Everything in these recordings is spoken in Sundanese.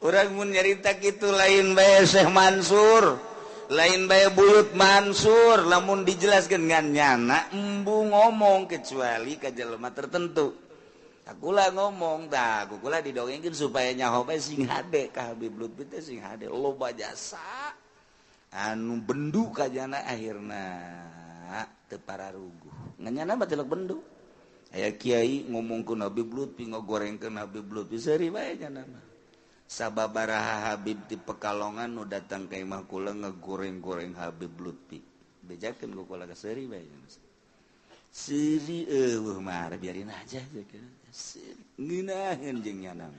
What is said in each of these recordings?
Urang mun nyarita kitu lain bae Syekh Mansur, lain bae Buyut Mansur, lamun dijelaskeun ngan nyana embung ngomong kecuali ka jelema tertentu. Akula ngomong tah, ku kula didongengkeun supaya nyaho bae sing hade ka Habib Lutfi teh, sing hade loba jasa anu bendu ka jana, akhirna teu pararuguh. Ngan nyana mah tilok bendu. Aya kiai ngomongkeun Habib Lutfi, ngagorengkeun Habib Lutfi, seuri bae nyana mah. Sababaraha Habib di Pekalongan nu datang ka imah kula ngegoreng-goreng Habib Lutfi. Bejakeun ku kula ka seuri bae nyana. Seuri eueuh mah biarin aja, ngeunaheun jeung nyana.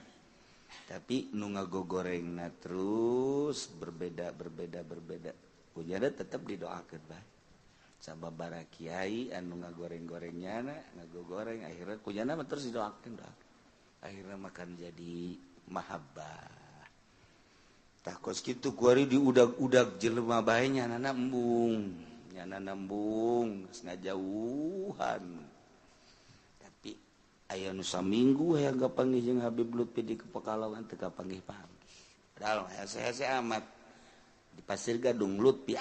Tapi nu ngagogorengna terus berbeda berbeda berbeda. Ku nyana tetep didoakeun bae. Sababaraha kiai anu ngagoreng-goreng nyana, ngagogoreng akhirnya ku nyana mah terus didoakeun, doakeun. Akhirnya makan jadi mahabbah. Tah kos kitu kuari diudag-udag jelema bae nyana embung. Nyana nembung geus ngajauhan. Tapi aya nu saminggu hayang kapanggih jeung Habib Lutfi di Pekalongan teu kapanggih-panggih. Padahal hese-hese amat di Pasir Gadung Lutfi.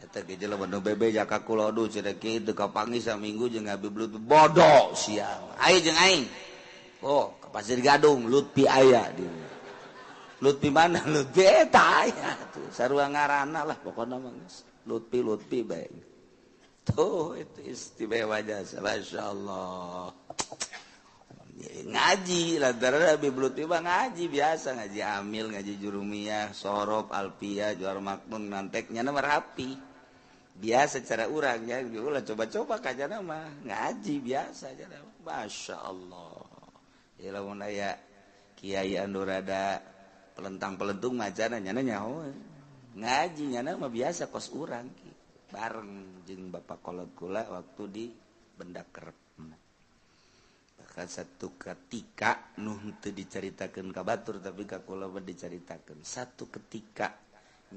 Eta ge jelema nu bebeja ka kula, aduh cenah kieu teu kapanggih saminggu jeung Habib Lutfi, bodoh sia. Ayo jeung aing. Oh, ke Pasir Gadung Lutfi aya di. Lutfi mana? Lutfi eta aya tuh. Sarua ngaranna lah pokona mah geus. Lutfi Lutfi bae. Tuh itu istimewa jasa, masyaallah. Ngaji lantaran Habib Lutfi mah ngaji biasa, ngaji amil, ngaji jurumiyah, sorof, alfiyah, juar makmun, nanteknya mah rapi. Biasa cara urang ya, ulah coba-coba kajana mah ngaji biasa aja. Masya Allah. Ya lamun aya kiai anu rada pelentang-pelentung macana nyana nyaho. Ngaji nyana mah biasa kos urang ki. Bareng jeung bapak kolot kula waktu di Benda Kerep. Bahkan satu ketika nu teu dicaritakeun ka batur tapi ka kula mah dicaritakeun. Satu ketika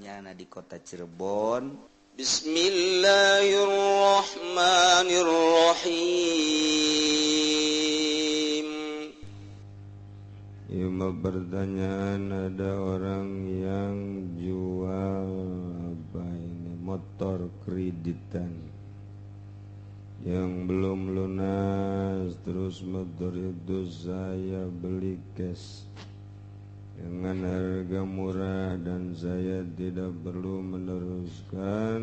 nyana di kota Cirebon. Bismillahirrahmanirrahim. Lima pertanyaan, ada orang yang jual apa ini motor kreditan yang belum lunas, terus motor itu saya beli cash dengan harga murah dan saya tidak perlu meneruskan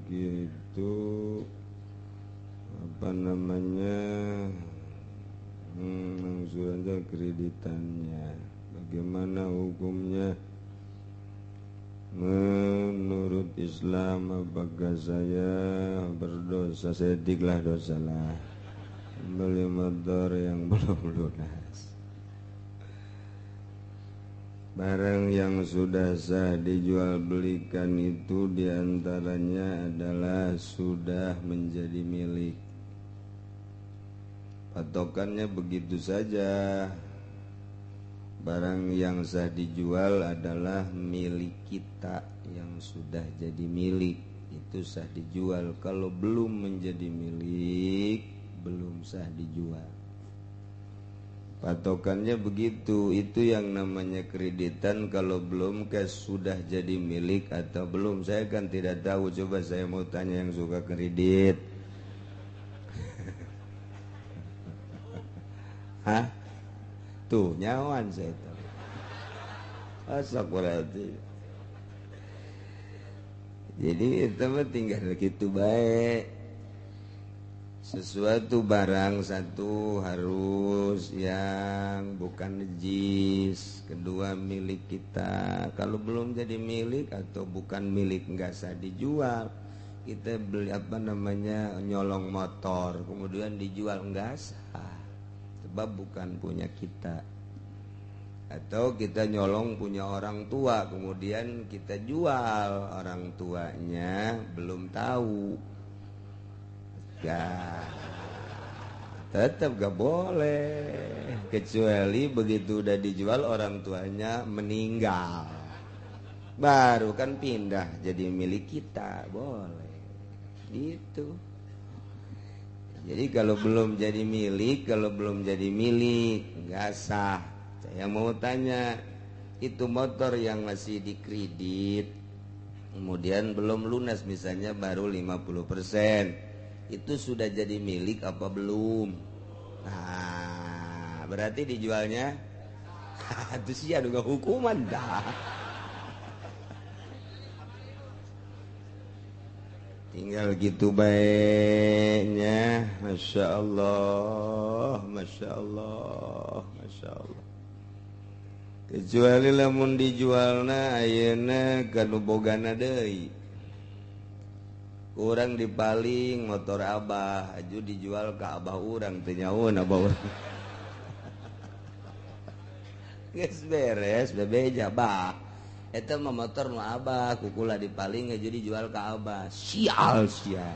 gitu, apa namanya, langsung aja kreditannya. Bagaimana hukumnya menurut Islam? Apakah saya berdosa? Sediklah dosalah beli motor yang belum lunas. Barang yang sudah sah dijual belikan itu diantaranya adalah sudah menjadi milik. Patokannya begitu saja. Barang yang sah dijual adalah milik kita yang sudah jadi milik, itu sah dijual. Kalau belum menjadi milik, belum sah dijual. Patokannya begitu. Itu yang namanya kreditan. Kalau belum cash, sudah jadi milik atau belum, saya kan tidak tahu. Coba saya mau tanya yang suka kredit. Hah? Tuh nyawan saya tahu. Astagfirullahaladzim. Jadi itu mah tinggal gitu baik. Sesuatu barang satu harus yang bukan najis, kedua milik kita. Kalau belum jadi milik atau bukan milik nggak sah dijual. Kita beli apa namanya nyolong motor kemudian dijual nggak sah, sebab bukan punya kita. Atau kita nyolong punya orang tua kemudian kita jual, orang tuanya belum tahu. Ya, tetap gak boleh, kecuali begitu udah dijual orang tuanya meninggal, baru kan pindah jadi milik kita, boleh gitu. Jadi kalau belum jadi milik, kalau belum jadi milik nggak sah. Yang mau tanya, itu motor yang masih dikredit kemudian belum lunas, misalnya baru 50%, itu sudah jadi milik apa belum? Nah, berarti dijualnya itu sih ada hukuman dah. Tinggal gitu baiknya. Masya Allah, Masya Allah, Masya Allah. Kecuali lamun dijualna ayeuna ka nu bogana deui. Kurang dipaling motor abah, aju dijual ke abah urang teu nyaun abah urang. Geus beres bebeja bah. Eta mah motor nu abah, kukula dipaling aju dijual ke abah. Sial sia.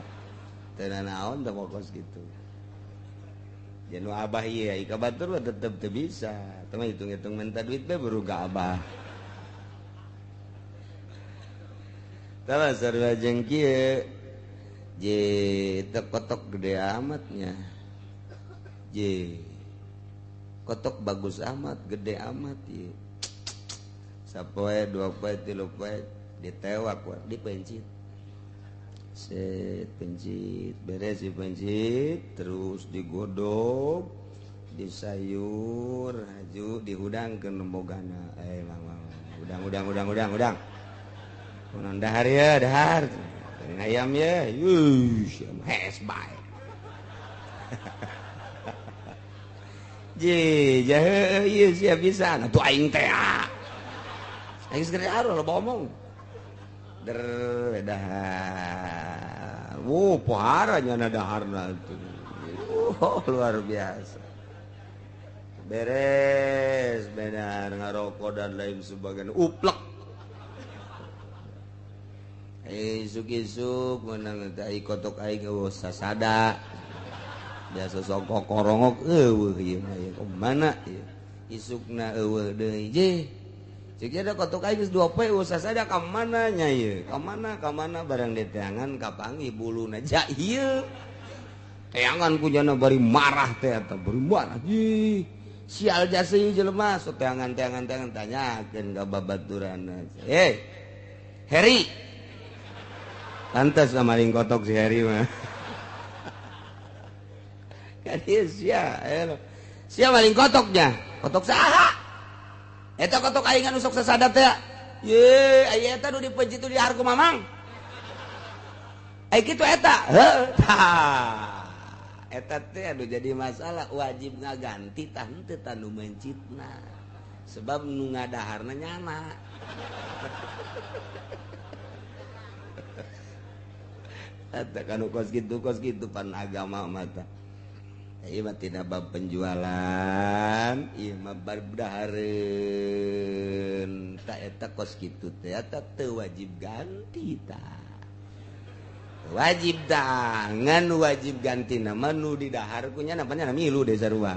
Teu nanaon teh kos kitu. Janu abah ieu ai ka batur mah tetep teu bisa. Teu mah hitung-hitung minta duit bae baru ka abah. Tah sarua jeung kieu. Je teu kotok gede amatnya. Je kotok bagus amat, gede amat ieu. Sapoe, dua poe, tilu poe ditewak we, dipencit. Set pencit, beres dipencit, terus digodok, disayur, haju dihudangkeun nembogana. Mang mang, udang udang udang udang udang. Kunaon dahar ya, dahar. Ayam ya, yuh, hes bae. Je, jahe ieu sia bisa, atuh aing teh. Aing geus gede aruh loba omong. Der dahar. Wuh, pohara nyana daharna tuh. Luar biasa. Beres, benar ngarokok dan lain sebagainya. Uplek. Isuk-isuk menang teh kotok aing eueuh sasada. Biasa sok kokorongok eueuh ieu mah ieu mana ieu. Isukna eueuh deui je. Cek ada kotok aing geus 2 poe eueuh sasada ka mana nya ieu? Ka mana ka mana barang diteangan kapanggih buluna ja ieu. Teangan ku jana bari marah teh eta bari marah. Ih, sial jasa ieu jelema so teangan-teangan teangan tanyakeun ka babaturanna. Hei. Heri. Pantas sama maling kotok si Heri mah. Kan ieu sia, sia maling kotoknya. Kotok saha? Eta kotok aing anu sok sasadap teh. Ye, aya eta nu dipencit di harku mamang. Ai kitu eta. Heuh. Tah. Eta teh anu jadi masalah wajib ngaganti tah henteu tah nu mencitna. Sebab nu ngadaharna nyana. Eta kanu kos kitu pan agama mah tah. Ieu mah tina bab penjualan, ieu mah bab dahareun. Ta eta kos kitu teh eta teu wajib ganti tah. Wajib tah, ngan wajib ganti nama nu di dahar ku nya namanya milu deh sarua.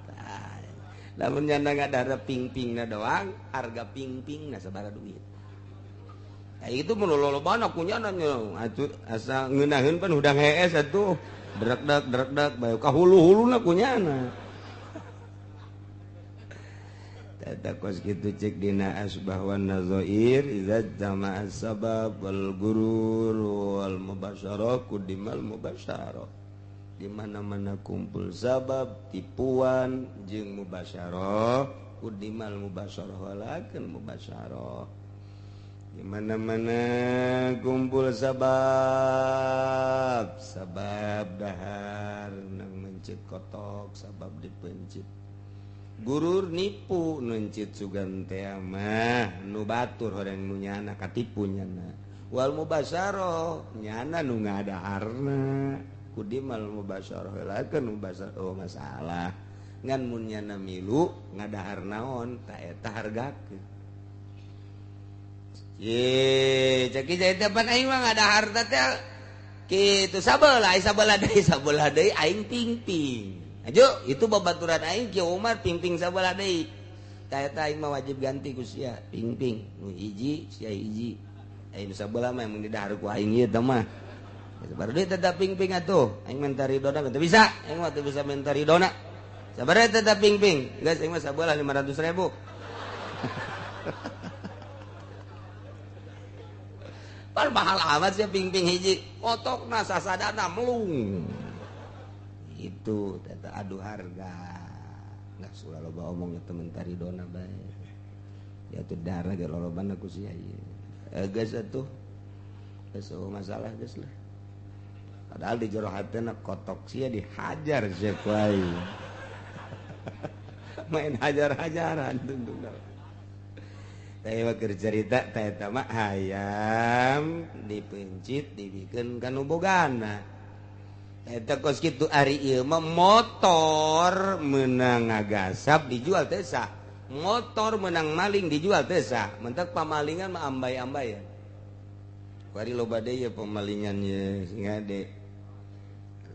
Tah, lamun nya ngadahar ping-pingna doang, harga ping-pingna sabaraha duit. Ya itu melolobana kunyana nya atuh asa ngeunaheun pan hudang hees atuh drekdak drekdak bae ka hulu-huluna kunyana. Eta kos kitu cek dina asbah wan nazair idza jama'a sabab wal gurur wal mubasyarah kudimal mubasyarah. Di mana-mana kumpul sabab tipuan jeung mubasyarah kudimal mubasyarah walakin mubasyarah. Di mana-mana kumpul sabab, sabab dahar nang mencit kotok, sabab dipencit. Gurur nipu mencit sugan teh mah nu batur horeng nu nyana katipu nyana. Wal mubasyarah nyana nu ngadaharna. Kudimal mubasyarah lakeun mubasyarah oh masalah. Ngan mun nyana milu ngadahar naon ta eta hargakeun. Ye, cek kieu teh pan aing mah ngadahar teh kitu sabelah, sabelah deui aing ping-ping. Ajo, itu babaturan aing Ki Umar ping-ping sabelah deui. Tah eta aing mah wajib ganti ku sia, ping-ping. Nu hiji, sia hiji. Aing sabelah mah mun didahar ku aing ieu teh mah. Baru deui tetep ping-ping atuh. Aing minta ridona teu bisa, aing mah teu bisa minta ridona. Sabaraha eta ping-ping? Geus ieu mah sabelah 500.000. Pan mahal amat sih ping-ping hiji. Kotokna sasadana melung. Itu teta adu harga. Nggak sulah loba omong temen taridona bae. Ya tuh darah ge lolobana ku sia ieu. Geus atuh. Geus masalah geus lah. Padahal di jero hatena kotok sia dihajar sia ku aing. Main hajar-hajaran tungtung. Cerita mah hayam dipencit dibikin kanu bogana eta kos kitu ari ieu mah motor meunang ngagasap dijual teh sah, motor meunang maling dijual teh sah, mentak pamalingan mah ambay-ambayan. Kuari loba deui ye pemalingan ye sing hade.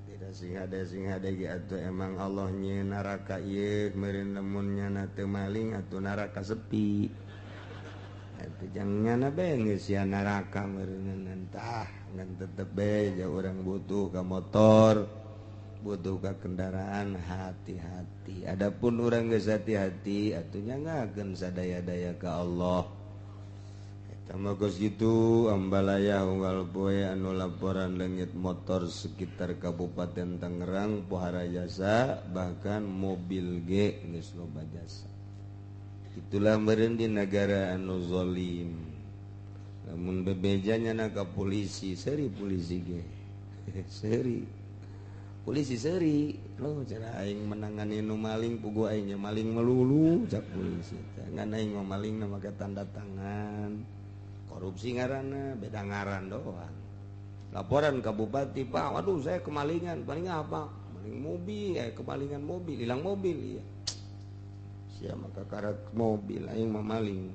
Tidak sing hade sing hade ge atuh emang Allah nyeun neraka ieu meureun lamun nyana teu maling atuh neraka sepi. Jangan bae geus sia neraka meureun entah ngan tetep bae ja urang butuh ka motor, butuh ka kendaraan, hati-hati. Adapun urang geus hati-hati atuh nyangakeun sadaya-daya ka Allah. Eta mah geus kitu ambalaya unggal poe anu laporan leungit motor sekitar Kabupaten Tangerang pohara jasa, bahkan mobil ge geus loba jasa. Itulah meureun di negara anu zalim. Lamun bebejanya na ka polisi, seuri polisi ge. Seuri. Polisi seuri. Loh cara aing menangani nu maling puguh aing nya maling melulu cak polisi. Ngan aing mah maling na make tanda tangan. Korupsi ngaranna beda ngaran doang. Laporan ka bupati, "Pak, waduh saya kemalingan." Paling apa? Maling mobil, kemalingan mobil, hilang mobil iya. Ya maka karak mobil aing mah maling.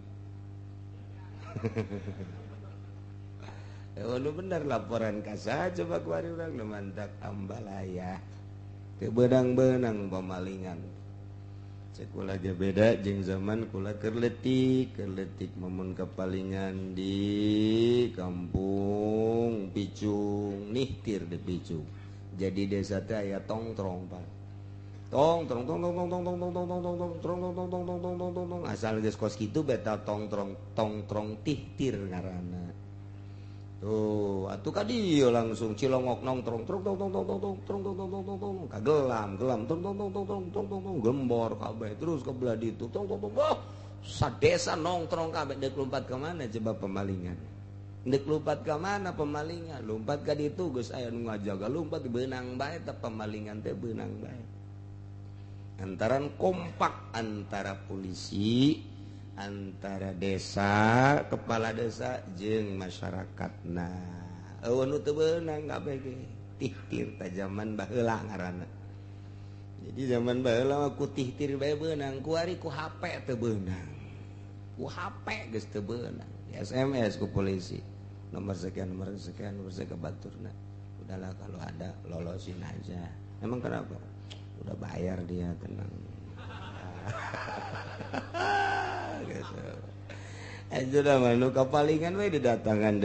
Ya nu bener laporan ka saha coba kuari urang nu mantak ambalaya. Teu beunang-beunang pamalingan. Cek kula ge beda jeung zaman kula keur leutik, keur leutik momen kapalingan di kampung Picung, nihtir di Picung. Jadi desa teh aya tongtrong, Pak. Tong tong tong tong tong tong tong tong tong tong tong tong tong tong tong tong tong tong tong asal geus kos kitu beta tong tong tong tong tihtir ngaranna. Tuh atuh ka dieu langsung cilongok nongtrong trong tong tong tong tong tong tong tong tong tong tong kagelam gelam tong tong tong tong tong tong tong tong gembor kabeh terus ke belah ditu tong tong tong wah sadesa nongtrong kabeh deuk lompat ka mana coba pemalingan. Deuk lompat ka mana pemalingan? Lompat ka ditu geus aya nu ngajaga lompat beunang bae teh pemalingan teh beunang bae. Antaran kompak antara polisi, antara desa, kepala desa jeung masyarakatna. Eueuh nu teu beunang kabeh ge tihtir ta zaman baheula ngaranna. Jadi zaman baheula mah ku tihtir bae beunang, ku ari ku HP teu beunang. Ku HP geus teu beunang. Di SMS ku polisi. Nomor sekian, nomor sekian, nomor sekian baturna. Udahlah kalau ada lolosin aja. Emang kenapa? Udah bayar dia, tenang. Gitu. Sudah mah kapalingan we didatangan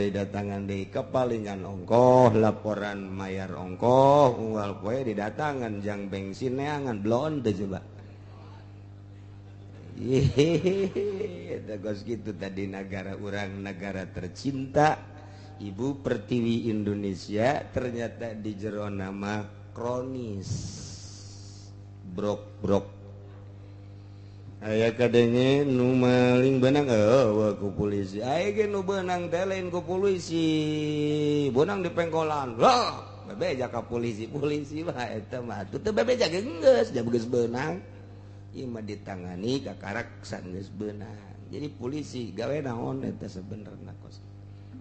deui kapalingan ongkoh, laporan mayar ongkoh, unggal poe didatangan jang bensin neangan blon teh coba. Hehehe, eta geus kitu tadi nagara urang, negara tercinta, Ibu Pertiwi Indonesia ternyata di jero nama kronis. Brok-brok aya kadenge nu maling beunang eueuh ku polisi. Aya ge nu beunang teh lain ku polisi, beunang di pengkolan. Loh, bebeja ka polisi, polisi mah eta mah atuh teu bebeja ge geus, da geus beunang. Ieu mah ditangani kakarak sanggeus beunang. Jadi polisi gawe naon eta sebenarna kos.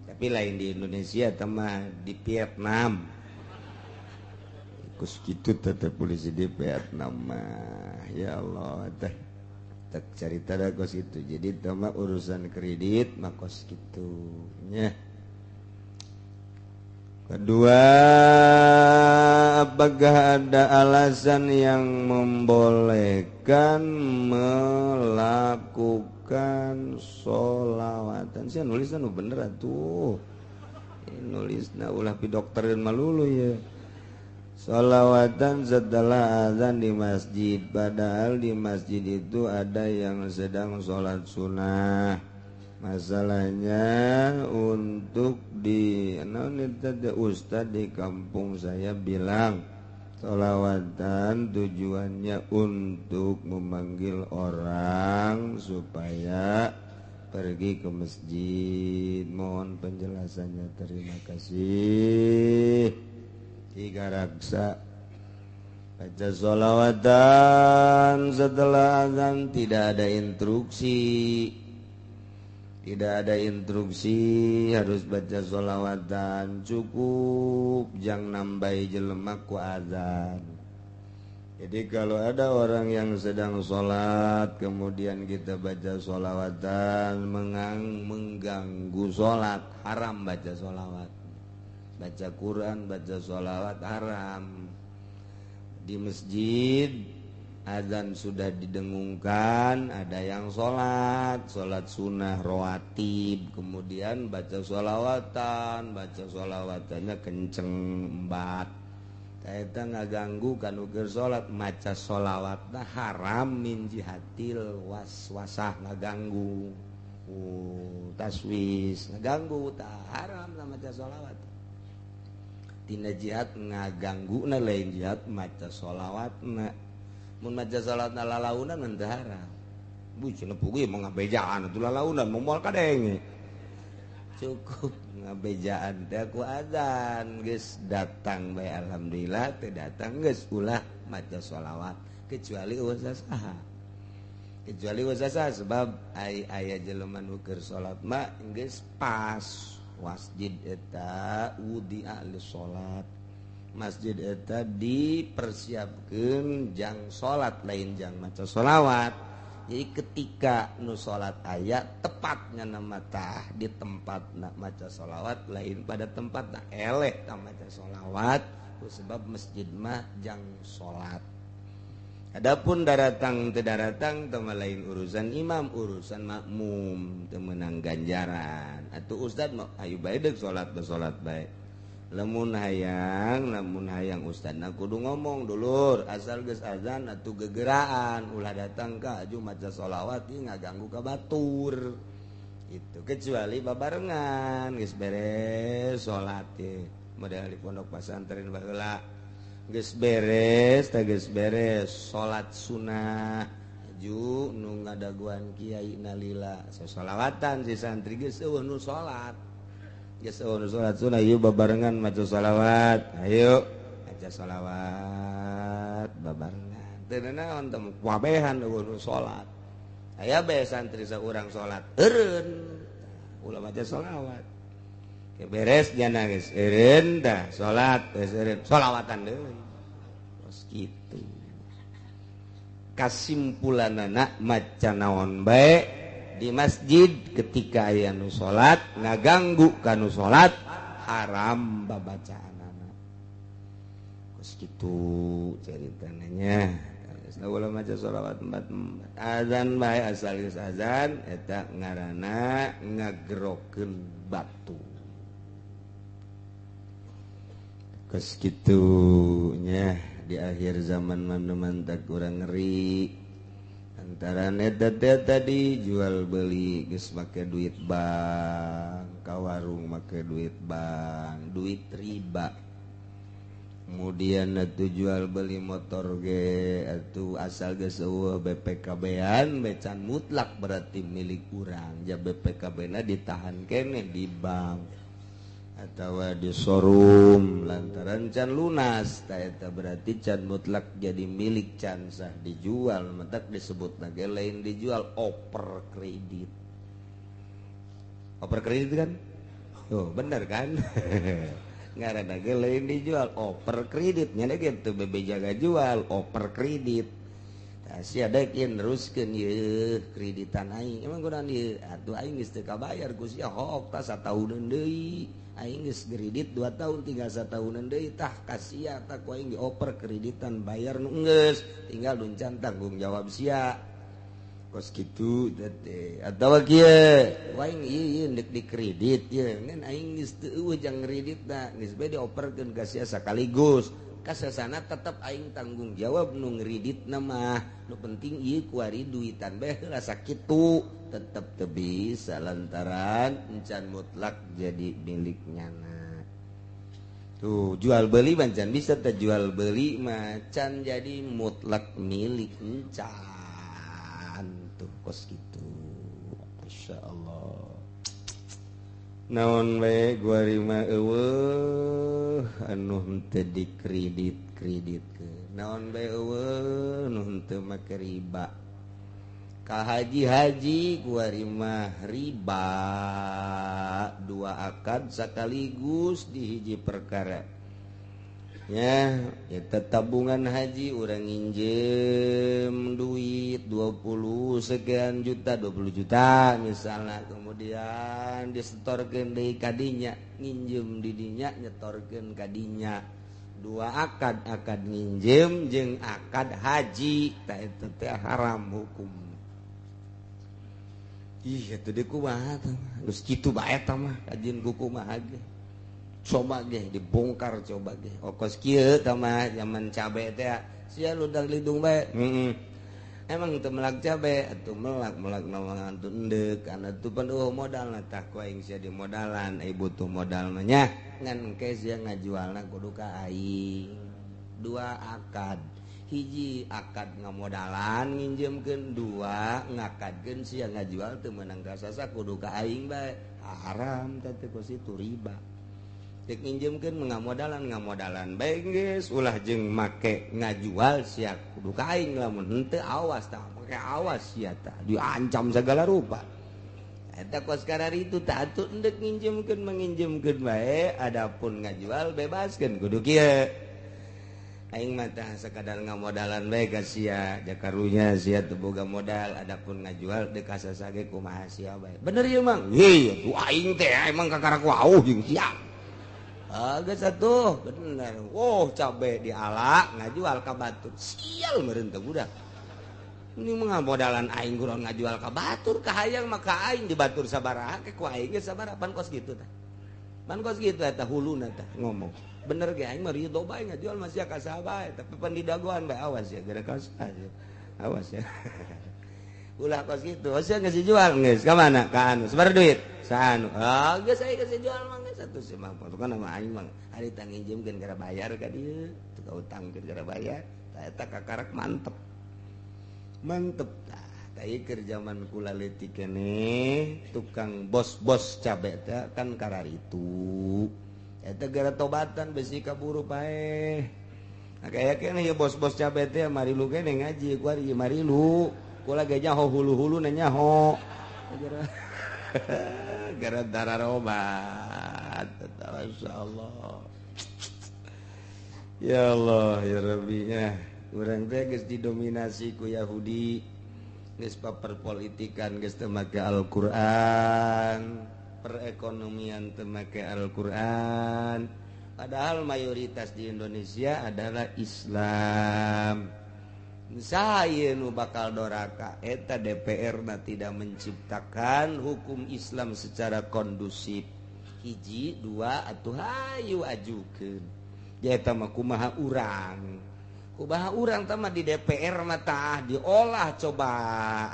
Tapi lain di Indonesia eta mah di Vietnam. Kos kitu tetep polisi di Vietnam mah. Ya Allah teh tak cerita dah kos itu. Jadi teh mah urusan kredit mah kos kitu nya. Kedua, apakah ada alasan yang membolehkan melakukan sholawatan? Sia nulisna nu bener atuh. Nulisna ulah pi dokter dan malulu ya. Sholawatan setelah azan di masjid, padahal di masjid itu ada yang sedang sholat sunnah. Masalahnya untuk di ustadz di kampung saya bilang sholawatan tujuannya untuk memanggil orang supaya pergi ke masjid. Mohon penjelasannya, terima kasih. Tiga raksa baca sholawatan setelah azan tidak ada instruksi. Tidak ada instruksi harus baca sholawatan, cukup jangan nambahi jelema ku azan. Jadi kalau ada orang yang sedang sholat kemudian kita baca sholawatan mengganggu sholat, haram baca sholawat. Baca Quran, baca sholawat haram. Di masjid azan sudah didengungkan, ada yang sholat, sholat sunnah rawatib, kemudian baca sholawatan, baca sholawatannya kenceng embat. Eta ngaganggu kan ukur sholat, maca sholawatna haram min jihatil waswasah, ngaganggu. Taswis ngaganggu, tah haram lah maca sholawat. Tina jihad ngaganggu na lain jihad maca sholawatna. Mun maca salat lalaunan mah teu haram. Bu cenah puguh mah ngabejaan atuh lalaunan moal kadenge. Cukup ngabejaan teh ku azan geus datang bae alhamdulillah, teu datang geus ulah maca sholawat kecuali eueuh saha. Kecuali eueuh saha sebab ai aya jelema nu keur salat mah geus pas masjid eta wudi'a li salat. Masjid eta dipersiapkan jang salat lain jang maca sholawat. Jadi ketika nu salat aya tepatnya nama tah di tempat nak maca sholawat lain pada tempat nak eleh tah maca sholawat sebab masjid mah jang salat. Adapun daratang teu daratang teh lain urusan imam, urusan makmum teu meunang ganjaran. Atuh ustad mah ayo bae deuk salat bersalat bae. Lamun hayang ustadna kudu ngomong dulur asal geus azan atuh gegeraan ulah datang ka aju maca sholawat ieu ngaganggu ka batur. Itu kecuali babarengan geus beres salat teh model di pondok pesantren baheula geus beres teh geus beres salat sunah aju nu ngadaguan kiai nalila sasolawatan si santri geus eueuh nu salat. Geus eueuh salat sunah ieu babarengan maca sholawat, ayo maca sholawat babarengan teu naon teh wabehan eueuh nu salat. Aya bae santri saurang salat eureun ulah maca sholawat. Ke beres jana geus eureun tah salat geus eureun sholawatan deui. Terus kitu. Kasimpulanana maca naon bae di masjid ketika aya nu salat ngaganggu ka nu salat haram babacaanana. Kos kitu caritananya. Geus ulah maca sholawat empat azan bae asal geus azan eta ngaranna ngagerokeun batu. Kos kitu nya di akhir zaman mah tak kurang ngeri. Antara eta tadi jual beli geus make duit bank, ka warung make duit bank, duit riba. Kemudian atuh jual beli motor ge atuh asal geus eueuh BPKB-an becan mutlak berarti milik urang. Ja BPKB-na ditahan keneh di bank atawa di showroom lantaran can lunas ta eta berarti can mutlak jadi milik can sah dijual, mentak disebut lagi lain dijual oper kredit. Oper kredit kan? Oh, bener kan? Ngaranna ge lain dijual oper kredit nya gitu bebe jaga jual oper kredit. Tah sia deuk neruskeun ieu kreditan aing. Emang kunaon ieu? Atuh aing geus teu kabayar ku sia hook tah satauneun deui. Aing geus kredit 2 tahun tinggal satahunan deui tah ka sia tah ku aing dioper kreditan bayar nu geus tinggal duncan tanggung jawab sia. Kos kitu teh atawa kieu aing ieu deuk dikredit ieu ngan aing geus teu eueuh jang kreditna geus bae dioperkeun ka sia sakaligus Kasasana tetep aing tanggung jawab nu ngriditna mah. Nu penting ieu kuari duitan bae heula sakitu. Tetep teu bisa lantaran encan mutlak jadi milik nyana. Tuh jual beli mah can bisa teh, jual beli mah can jadi mutlak milik encan tuh kos kitu. Masyaallah. Naon bae guari mah eueuh anu henteu dikredit-kreditkeun. Naon bae eueuh anu henteu make riba. Ka haji-haji guari mah riba dua akad sekaligus di hiji perkara. Ya, eta tabungan haji urang nginjem duit 20 sekian juta, 20 juta misalnya, kemudian disetorkeun deui ka dinya, nginjem di dinya nyetorkeun ka dinya. Dua akad, akad nginjem jeung akad haji, tah eta teh haram hukum. Ih, eta deui kumaha tah? Geus kitu bae eta mah, kajian buku mah ge. Coba ge dibongkar coba ge. Okos kieu tah mah zaman cabe teh sia ludang lidung bae. Heeh. Emang teu melak cabe atuh melak-melak naon atuh endek kana tuh pan eueuh modalna tah ku aing sia dimodalan, ai butuh modal mah nya. Ngan engke sia ngajualna kudu ka aing. Dua akad. Hiji akad ngamodalan nginjemkeun, dua ngakadkeun sia ngajual teu meunang kasasa kudu ka aing bae. Haram teh teh kos itu riba. Dek nginjemkeun ngamodalan bae geus ulah jeung make ngajual sia kudu ka aing, lamun henteu awas tah make awas sia tah diancam segala rupa. Eta kos kararitu tah atuh endek nginjemkeun menginjemkeun bae, adapun ngajual bebaskeun kudu kieu. Aing mah tah sakadar ngamodalan bae ka sia, jakarunya sia teu boga modal, adapun ngajual deuk kasasa ge kumaha sia bae. Bener ieu Mang? Heuh, atuh aing teh emang kakara ku auh jeung sia. Geus atuh bener. Oh, cabe diala ngajual ka batur. Sial meureun teh budak. Ini mah ngamodalan aing kurang ngajual ka batur, kahayang mah ka aing di batur sabaraha ke ku aing ge sabaraha pan kos kitu tah. Pan kos kitu eta huluna tah ngomong. Bener ge aing mah ridho bae ngajual mah sia ka saha bae, tapi pan didagoan bae awas ya gara kaos aja. Awas ya. Ulah kos kitu, sia geus dijual geus ka mana? Ka anu, sabaraha duit? Saanu. Ah, geus aing geus dijual mah geus atuh si mah. Kan nama aing mah ari tang nginjemkeun gara bayar ka dieu, teu utangkeun gara bayar. Tah eta kakarak mantep. Mantep tah. Tah ieu keur jaman kula leutik keneh, tukang bos-bos cabe teh kan kararitu. Eta gara tobatan besi kaburu paeh. Nah kaya keneh ieu bos-bos cabe teh marilu keneh ngaji ku ari marilu. Kula ge nyaho hulu-hulu na nyaho. Gara dararobat. Masyaallah. Ya Allah ya Rabbi ya. Urang teh geus didominasi ku Yahudi, geus paperpolitikan geus teu make Al-Qur'an, perekonomian teu make Al-Qur'an. Padahal mayoritas di Indonesia adalah Islam. Saya nu bakal doraka eta DPR na tidak menciptakan hukum Islam secara kondusif. Hiji dua atuh hayu ajukeun. Eta mah kumaha urang. Kumaha urang tah mah di DPR mah tah diolah coba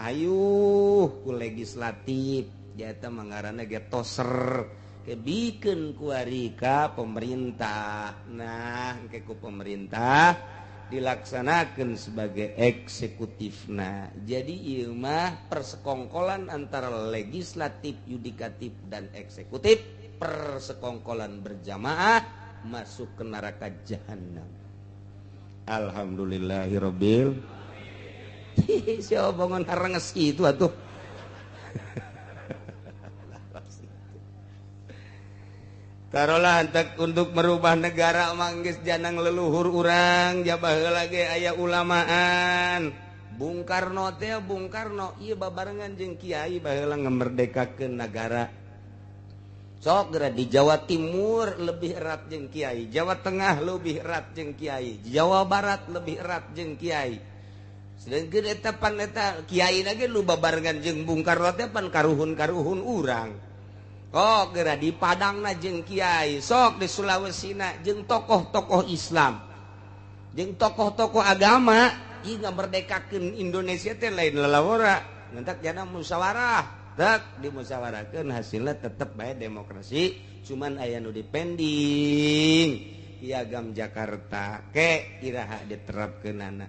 ayu ku legislatif. Eta mah ngaranna ge toser. Kebikeun kuari ka pemerintah. Nah, engke ku pemerintah dilaksanakan sebagai eksekutifna. Jadi ieu mah persekongkolan antara legislatif, yudikatif dan eksekutif, persekongkolan berjamaah masuk ke neraka jahanam. Alhamdulillahirabbil. Siapa bangun harenges itu atuh. Tarolah hentak untuk merubah negara manggis janang leluhur urang jabah heula ge aya ulamaan. Bung Karno teh Bung Karno ieu babarengan jeung kiai baheula ngamerdekakeun nagara. Sok geura di Jawa Timur lebih erat jeung kiai, Jawa Tengah lebih erat jeung kiai, Jawa Barat lebih erat jeung kiai. Sedangkeun eta pan eta kiai na ge nu babarengan jeung Bung Karno teh pan karuhun-karuhun urang. Oh geura di Padangna jeung kiai, sok di Sulawesina jeung tokoh-tokoh Islam. Jeung tokoh-tokoh agama ieu ngamerdekakeun Indonesia teh lain lalawora. Ngentak jana musyawarah. Tak dimusyawarahkeun hasilna tetep bae demokrasi, cuman aya nu dipending. Piagam Jakarta ke iraha diterapkeunana.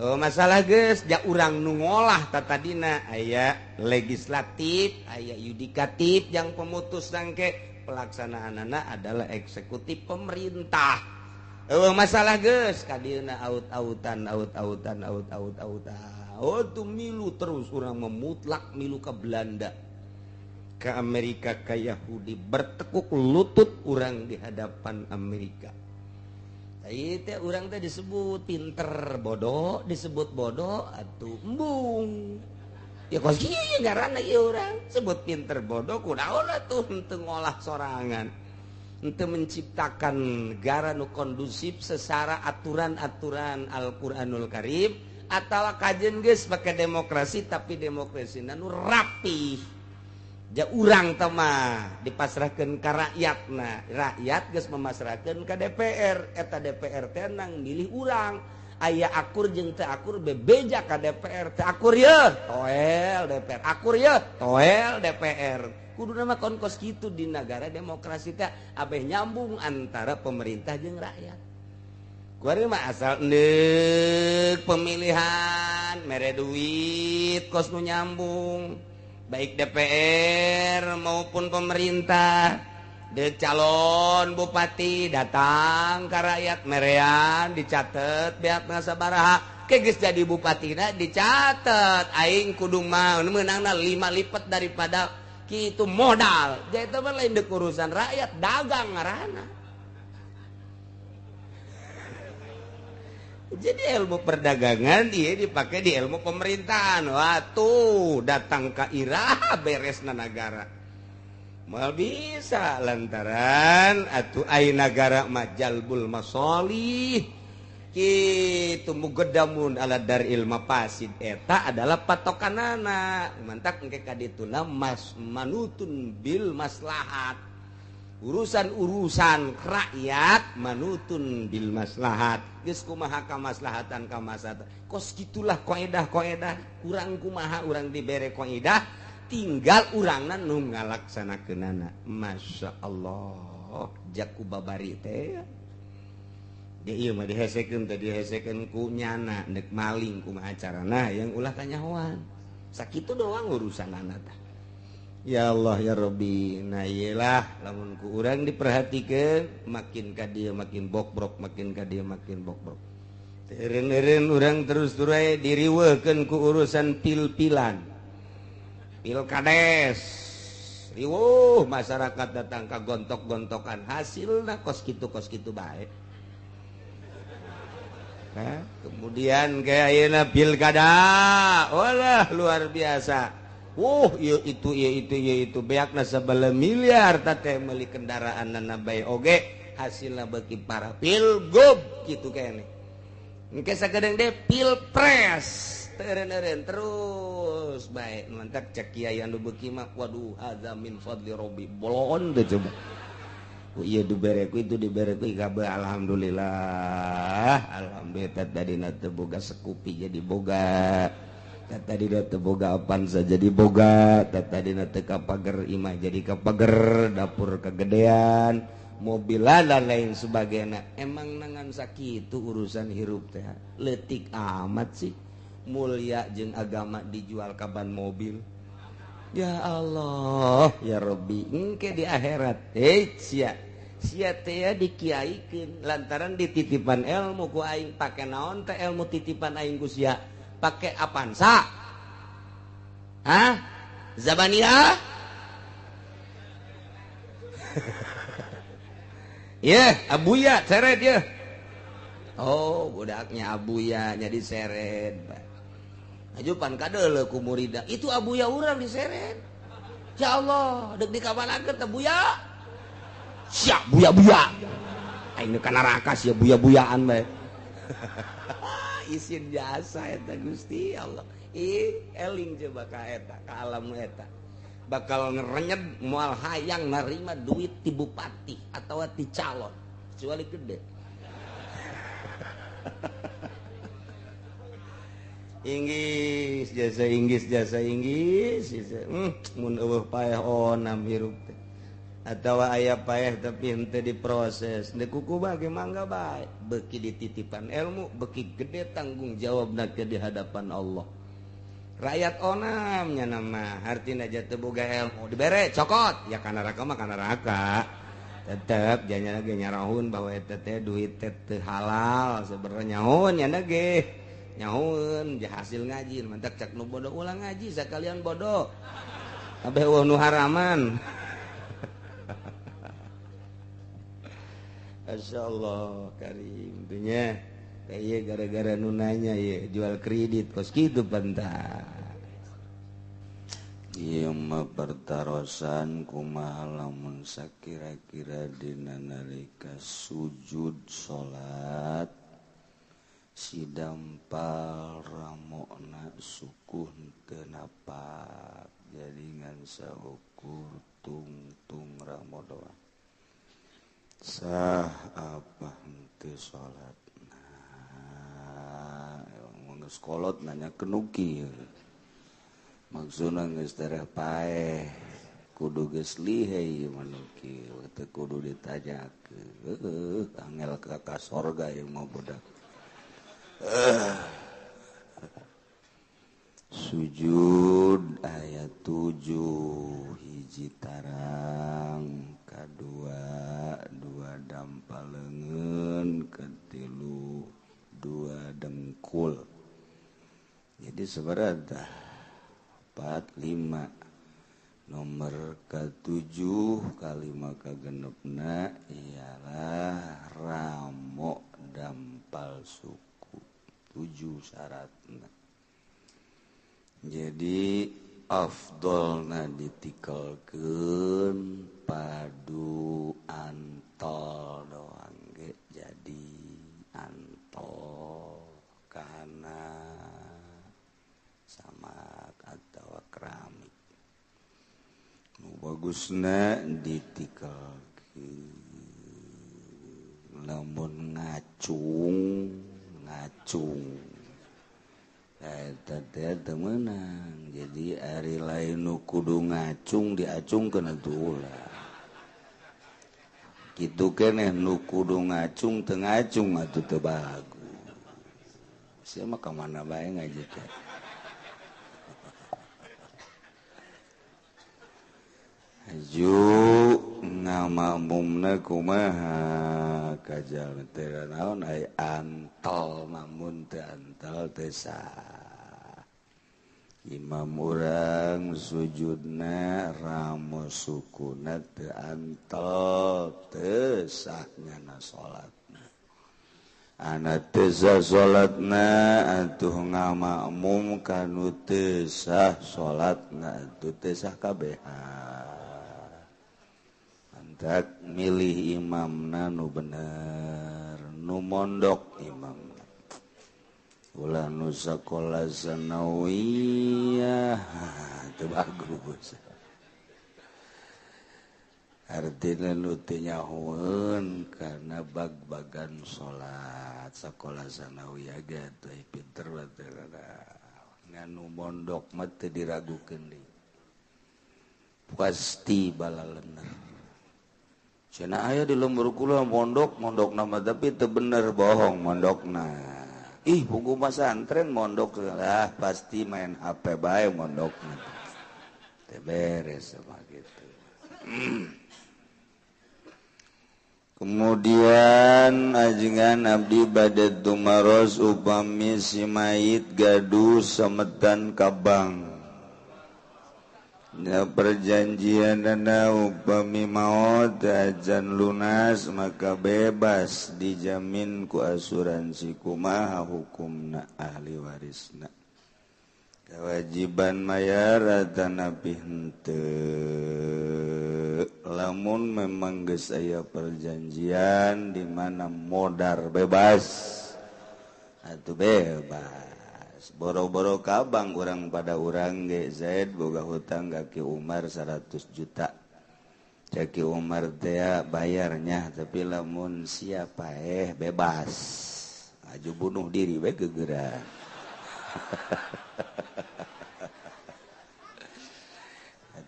Oh masalah geus ja urang nu ngolah tatadina aya legislatif, aya yudikatif yang pemutus sangke pelaksanaanana adalah eksekutif pemerintah. Oh masalah geus kadieuna aut-autan aut-autan aut-aut-autan. Oh tuh milu terus urang memutlak milu ke Belanda, ke Amerika, ke Yahudi, bertekuk lutut urang di hadapan Amerika. Teh urang teh disebut pinter bodoh, disebut bodoh atuh embung. Ya kos kieu ngaranna ieu urang sebut pinter bodoh kunaon atuh henteu ngolah sorangan. Henteu menciptakan negara nu kondusif secara aturan-aturan Al-Qur'anul Karim atawa kajen geus pake demokrasi tapi demokrasina nu rapih. Ja urang teh mah dipasrahkeun ka rakyatna, rakyat geus memasrahkeun ka DPR, eta DPR teh nang milih urang. Aya akur jeung teu akur bebeja ka DPR, teu akur yeuh toel DPR, akur yeuh toel DPR. Kuduna mah kon kos kitu di negara demokrasi teh abeh nyambung antara pemerintah jeung rakyat. Kuari mah asal neuk pemilihan mere duit kos nu nyambung. Baik DPR maupun pemerintah, de calon bupati datang ke rakyat merean dicatet beakna sabaraha, ke geus jadi bupatina dicatet aing kudu mah meunangna 5 lipat daripada kitu modal. Jadi itu mah lain deuk urusan rakyat, dagang ngaranna. Jadi ilmu perdagangan dia dipakai di ilmu pemerintahan. Wah tuh datang ke iraha beresna nagara. Mal bisa lantaran atuh ai nagara majalbul masolih. Kitu mugedamun ala daril mafasid eta adalah patokanana. Mantak engke ka dituna mas manutun bil maslahat. Urusan-urusan rakyat manutun bil maslahat. Geus kumaha kamaslahatan kamaslahatan. Kos gitulah koedah-koedah. Kurang kumaha urang dibere koedah, tinggal urangna nu ngalaksanakeunana. Masya Allah, jaku babari teh. Dia ieu mah dihesekeun teh dihesekeun ku nyana deuk maling kumaha carana yang ulah kanyahoan. Sakitu doang urusanana tah. Ya Allah ya Rabbi, nah iyalah lamun ku urang diperhatikeun makin ka dieu makin bokbrok, makin ka dieu makin bokbrok. Teureun-eureun urang terus turai diriweuhkeun ku urusan pil-pilan. Pilkades. Riweuh masyarakat datang ka gontok-gontokan, hasilna kos kitu bae. Nah, kemudian kayak ayeuna pilkada, walah luar biasa. Ieu itu ieu itu ieu itu beakna sabala miliar teh meuli kendaraan nana bae oge hasilna beuki parah pilgub kitu kene. Engke sakedeung deui pilpres teureun-eureun terus bae mantak cek kiai anu beuki mah waduh hadza min fadli rabbi bolon teh coba. Ku ieu dibere ku itu dibere ku kabeh alhamdulillah. Alhamdulillah tadina teu boga sekupi jadi boga. Tadi teu boga Avanza jadi boga, tadi teu ka pager imah jadi ka pager, dapur kegedean, mobilan dan lain sebagainya. Emang nangan sakitu urusan hirup teh leutik amat sih. Mulia jeung agama dijual kaban mobil. Ya Allah, ya Rabbi, engke di akhirat sia sia teh dikiaikeun lantaran dititipan ilmu ku aing pake naon teh ilmu titipan aing ku sia. Pakai Avanza, hah? Zabania? Ya, Abuya seret ya. Oh, budaknya Abuya jadi seret. Aju pan kadeuleu ku murida. Itu Abuya urang diseret. Ya Allah, deuk dikabalakeun Abuya. Siap buya-buya. Aing ka neraka sia buya-buyaan bae. Isin jasa eta Gusti Allah. Ih, eling coba ka eta, ka alam eta. Bakal ngerenyet moal hayang narima duit ti bupati atawa ti calon, kecuali gede. Inggris jasa Inggris jasa Inggris mun eueuh paeh onam hirup teh atawa aya paeh tapi henteu diproses teu kuku bage mangga bae beuki dititipan ilmu beuki gede tanggung jawabna ke di hadapan Allah. Rakyat onam nya nama artina teu boga ilmu dibere cokot ya kana neraka mah kana neraka tetep janya ge nyarahun bahwa eta teh duit teh teu halal sebenarnya nyahoun nya ge nyahoun hasil ngaji mantak cak nu bodoh ulang ngaji sakalian bodoh kabeh eueuh nu haraman. Masyaallah karim dunya kayak gara-gara nu nanya ye jual kredit kos kitu pantas. Ieu mah pertarosan kumaha lamun sakira-kira dina nalika sujud salat sidampal ramokna sukuh teu napak jadi ngan saukur tungtung ramo doang sah apa henteu salatna. Nah, geus kolot nanya kenukir maksudna geus tereh paeh kudu geus lihei manukil teu kudu ditanyakeun heueuh angel ka sorga ieu mah budak. Sujud ayat 7 hiji tarang kadua dua dampal leungeun katilu dua dengkul jadi seberada 4 5 nomor ke-7 kalima kagenepna ialah ramok dampal suku 7 syaratna. Jadi afdolna ditikelkeun padu antol doang ge jadi antol kana samak atawa keramik. Nu bagusna ditikelkeun lamun ngacung eta teh teu meunang. Jadi ari lain nu kudu ngacung diacungkeun atuh ulah kitu keneh nu kudu ngacung teu ngacung atuh teu bagus. Sia mah ka mana bae ngaji teh. Aju ngamakmumna kumaha kajal teh naon ai antol mamun teh antol teh sah. Imam urang sujudna ramo sukuna teu antol teu sah nyana salatna. Ana teu sah salatna atuh ngamakmum kanu teu sah salatna atuh teu sah kabehan. Mantak milih imamna nu bener nu mondok imamna. Ulah nu sakola sanawiyah teu bagus. Artina nu teu nyahoeun kana bag-bagan salat sakola sanawiyah ge teu pinter bae ngan nu mondok mah teu diragukeun deui. Pasti balalener. Cenah aya di lembur kula mondok mondokna mah tapi teu bener bohong mondokna. Ih buku pesantren mondok lah pasti main HP bae mondok teh beres sama gitu. Kemudian ajengan abdi bade tumaros upami si mayit gaduh semetan kabang. Ya perjanjian dana upami maot ajan lunas maka bebas dijamin ku asuransi kumaha hukumna ahli warisna. Kewajiban mayar atanapi henteu. Lamun memang geus aya perjanjian di mana modar bebas atuh bebas. Boro-boro kabang urang pada urang ge Zaid boga hutang ka Ki Umar 100 juta. Cek Ki Umar teh bayarnya tapi lamun siapa bebas. Aju bunuh diri we gegeran.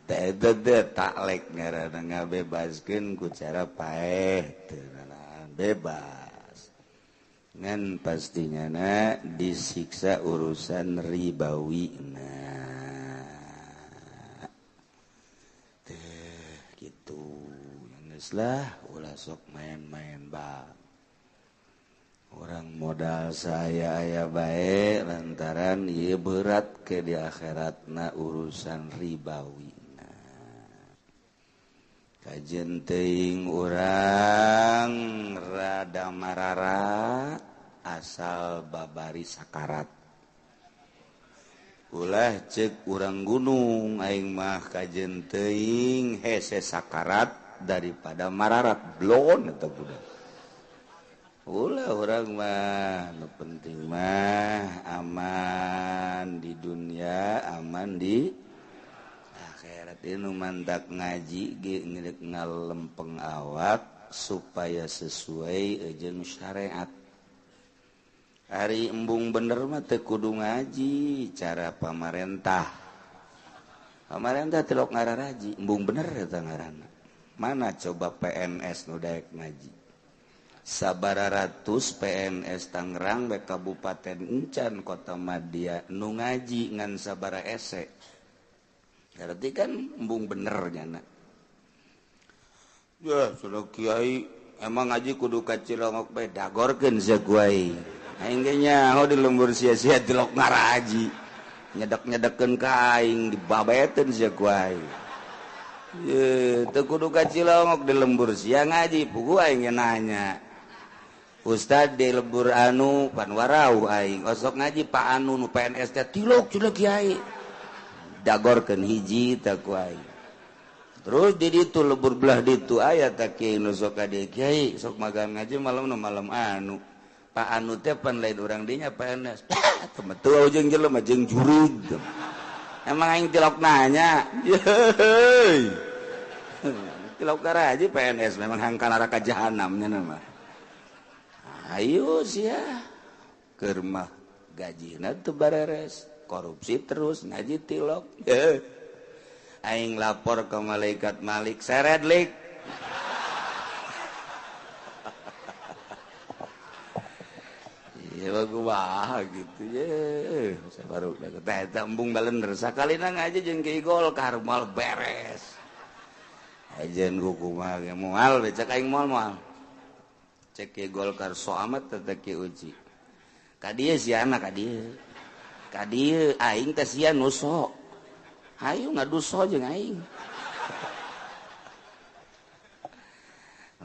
Teh taklek ngaranna ngabebaskeun ku cara paeh teu bebas. Ngan pastinya na disiksa urusan ribawi na. Teh gitu. Geus lah ulah sok main-main bang. Orang modal saya aya bae lantaran ieu berat ke di akhiratna urusan ribawi. Kajen teuing urang rada mararat asal babari sakarat. Ulah cek urang gunung aing mah kajen teuing hese sakarat daripada mararat blon eta budak. Ulah urang mah nu penting mah aman di dunia, aman di akhirat. Ini mantak ngaji ge ngerek ngalempeng awak supaya sesuai jeung syariat. Ari embung bener mah teu kudu ngaji cara pamarentah. Pamarentah tilok ngararaji, embung bener eta ngaranna. Mana coba PNS nu daek ngaji? Sabara ratus PNS Tangerang bae Kabupaten Encan Kota Madya nu ngaji ngan sabara ese. Berarti kan embung bener nyana. Ya sudah kiai emang ngaji kudu ka Cilongok bae dagorkeun sia ku aing. Aing ge nyaho di lembur sia-sia tilok ngaraji. Nyedek-nyedekeun ka aing dibabeteun sia ku aing. Ye teu kudu ka Cilongok di lembur sia ngaji puguh aing ge nanya. Ustad di lembur anu panwarau aing osok ngaji Pak anu nu PNS teh tilok cilok kiai. Dagorkeun hiji tah ku aing. Terus di ditu lebur belah ditu aya tah kiai nu sok ka dieu kiai sok magang ngaji malam nu malam anu. Pak anu teh pan lain urang dinya PNS. Teu jeung jelema jeung jurig. Emang aing tilok nanya. Yeuh. Tilok karaji PNS memang hangka neraka jahanam nya mah. Ayo sia keur mah gajina teu bareres. Korupsi terus ngaji tilok. Aing lapor ke malaikat Malik seret lik. Ya kumaha gitu ye. Baru teh eta embung balender sakalina ngaji jeung Kiai Golkar moal beres. Ajen ku kumaha ge moal we cek aing moal moal. Cek Kiai Golkar so amat teh Kiai Uci. Ka dieu siana ka dieu. Ka dieu aing teh sia nu sok. Hayu ngaduso jeung aing.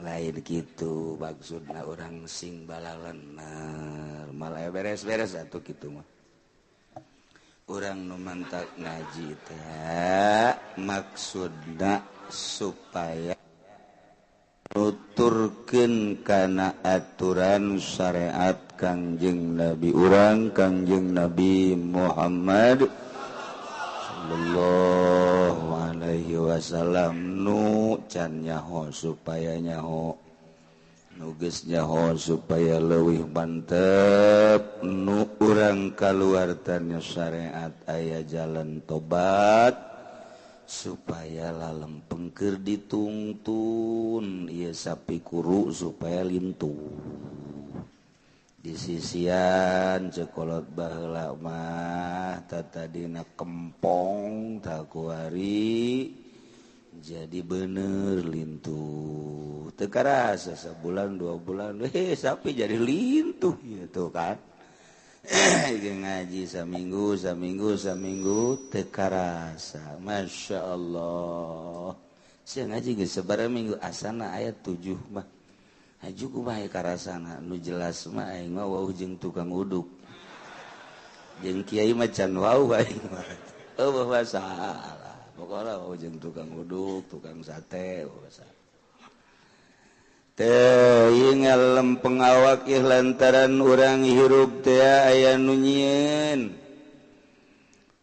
Lain kitu maksudna urang sing balalener malah beres-beres atuh kitu mah. Urang nu mantak ngaji teh maksudna supaya nuturkeun kana aturan syariat Kangjeng Nabi urang Kangjeng Nabi Muhammad sallallahu alaihi wasallam nu can nyaho supaya nyaho nu geus nyaho supaya leuwih mantep nu urang kaluar tanya syariat aya jalan tobat supaya lalempeng keur ditungtun ieu sapi kuru supaya lintuh. Di sisian cekolot baheula mah tatadina kempong takuari jadi bener lintuh teu karasa sabulan 2 bulan sapi jadi lintuh gitu kan. Ngaji saminggu saminggu saminggu teu karasa Masya Allah. Sia ngaji geus sabaraha minggu asana aya 7 mah. Haju kumaha karasana nu jelas mah aing mah wau jeung tukang uduk. Jeung kiai mah can wau aing mah. Eueuh masalah. Pokona wau jeung tukang uduk, tukang sate, masalah. Teh ngalempeng awak ih lantaran urang hirup teh aya nu nyieun.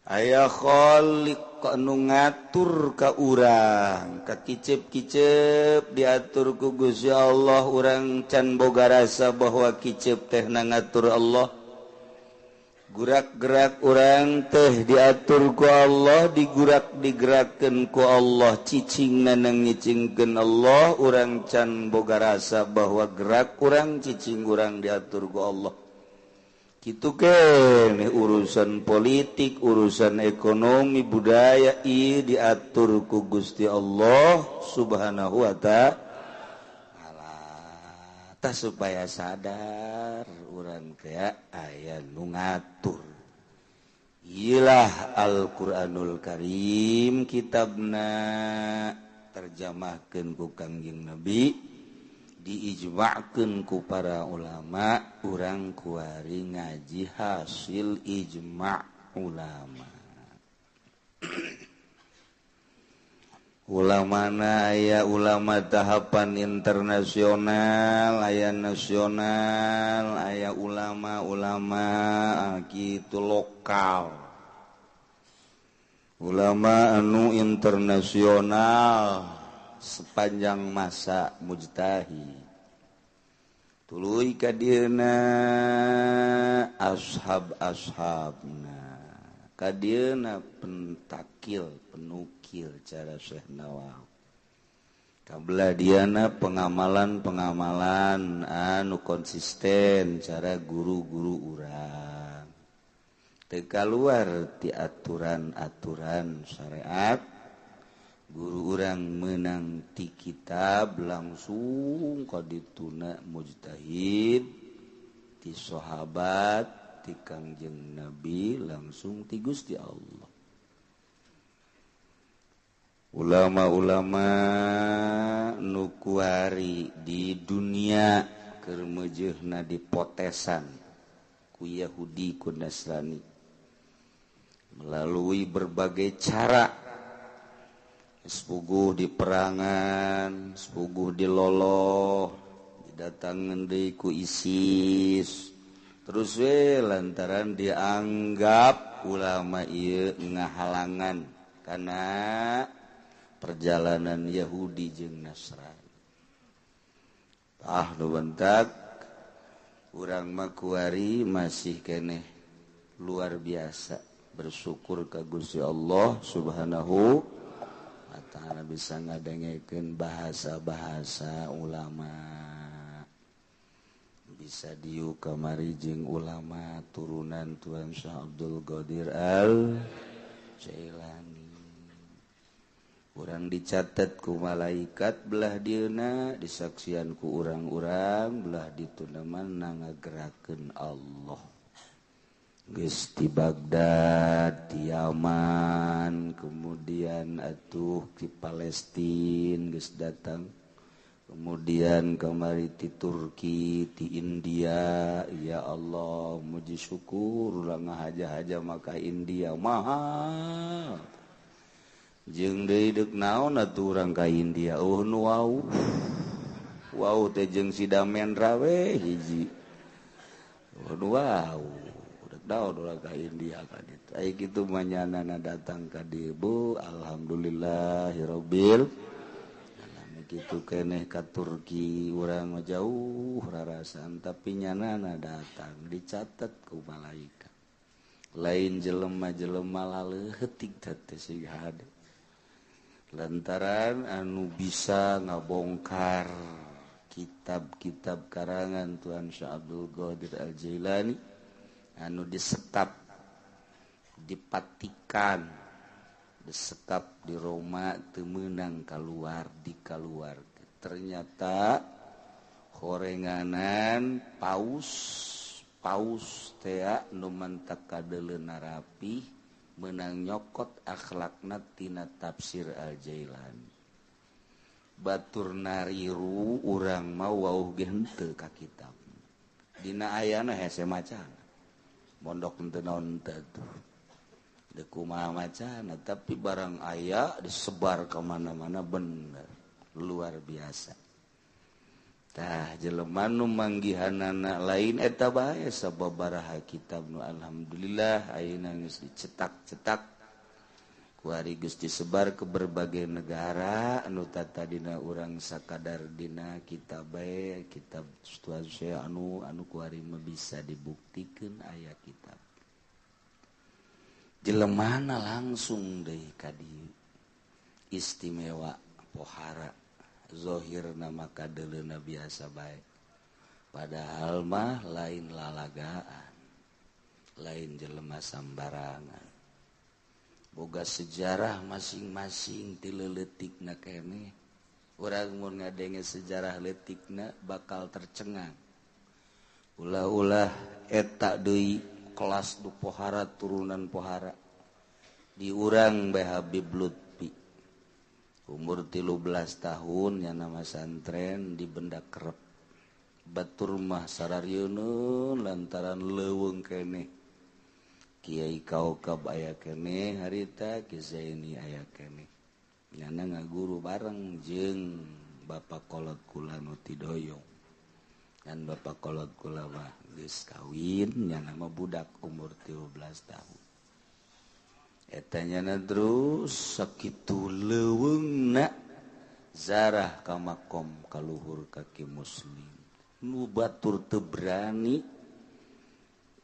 Aya khaliq anu ngatur ka urang, ka kicep-kicep diatur ku Gusti Allah. Urang can boga rasa bahwa kicep teh na ngatur Allah. Gerak-gerak urang teh diatur ku Allah, digurak digerakkeun ku Allah, cicing na ngicingkeun Allah. Urang can boga rasa bahwa gerak urang, cicing urang diatur ku Allah. Kitu keneh urusan politik, urusan ekonomi, budaya ieu diatur ku Gusti Allah Subhanahu wa ta'ala. Tah supaya sadar urang teh aya nu ngatur. Iyalah Al-Qur'anul Karim kitabna terjemahkeun ku Kangjeng Nabi, diijma'keun ku para ulama. Urang kuari ngaji hasil ijma' ulama. Ulamana aya ulama tahapan internasional, aya nasional, aya ulama-ulama kitu lokal. Ulama anu internasional sepanjang masa mujtahid. Tuluy ka dieuna ashab-ashabna, ka dieuna pentakil, penukil cara Syekh Nawawi. Kabelah dieuna pengamalan-pengamalan anu konsisten cara guru-guru urang. Teu kaluar ti aturan-aturan syariat. Guru urang menang ti kitab langsung ka dituna mujtahid, ti sahabat, ti Kangjeng Nabi, langsung ti Gusti Allah. Ulama-ulama nu kuari di dunia keur meujeuhna dipotesan ku Yahudi ku Nasrani melalui berbagai cara. Sepuguh di perangan, sepuguh di loloh, didatangan deui ku ISIS. Terus we lantaran dianggap ulama ieu ngahalangan kana perjalanan Yahudi jeung Nasrani. Tah nu bentak urang mah kuari masih keneh luar biasa bersyukur ka Gusti Allah Subhanahu ta'ala bisa ngadengekeun bahasa-bahasa ulama, bisa diuk kamari jeung ulama turunan Tuan Syekh Abdul Qadir Al Jailani. Urang dicatat ku malaikat belah dieuna, disaksian ku urang-urang belah dituna mana ngagerakeun Allah. Geus di Baghdad, di Yaman, kemudian atuh di Palestina geus datang, kemudian kamari di Turki, di India. Ya Allah, muji syukur urang ngahaja-haja maka India mahal. Jeung deui deuk naon atuh urang ka India? Oh nu wau. Wau teh jeung si Damendra we hiji. Oh nu wau. Daun urang ka India ka ditu. Ai kitu mah nyanana datang ka dieu, Bu, alhamdulillahirabbil alamin. Kitu keneh ka Turki urang mah jauh rarasan tapi nyanana datang dicatat ku malaikat. Lain jelema-jelema laleutik teh siga hade. Lantaran anu bisa ngabongkar kitab-kitab karangan Tuan Syekh Abdul Qadir Al-Jailani anu disekap, dipatikan, disekap di Roma teu meunang kaluar, dikaluar. Ternyata horenganan paus paus tea nu mantak kadeuleuna rapih meunang nyokot akhlakna tina tafsir Al-Jailani. Batur nariru urang mah wauh ge henteu ka kitab. Dina ayana hese macan. Mondok henteu naon teh tuh. Deuk kumaha macana tapi barang aya disebar ka mana-mana bener. Luar biasa. Tah jelema nu manggihanana lain eta bae sababaraha kitab nu alhamdulillah ayeuna geus dicetak-cetak. Kuari geus disebar ke berbagai negara anu tadina urang sakadar dina kitab bae kitab anu anu kuari mah bisa dibuktikeun aya kitab. Jelemana langsung deui ka dieu istimewa pohara zahirna maka deuleuna biasa bae. Padahal mah lain lalagaan, lain jelema sambarangan. Boga sejarah masing-masing ti leutikna keneh. Urang mun ngadenge sejarah leutikna bakal tercengang. Ulah-ulah eta deui kelas du pohara turunan pohara. Di urang bae Habib Lutfi. Umur 13 tahun nya nama santren di Benda Kerep. Batur mah sararieun lantaran leuweung keneh. Kiai Kaukab aya keneh harita Ki Zaini aya keneh. Nyana ngaguru bareng jeung Bapak Kolot kula nu tidoyong. Dan Bapak Kolot kula mah geus kawin nyana mah budak umur 13 tahun. Eta nyana terus sakitu leuweungna zarah ka makom kaluhur kaki muslim. Nu batur teu berani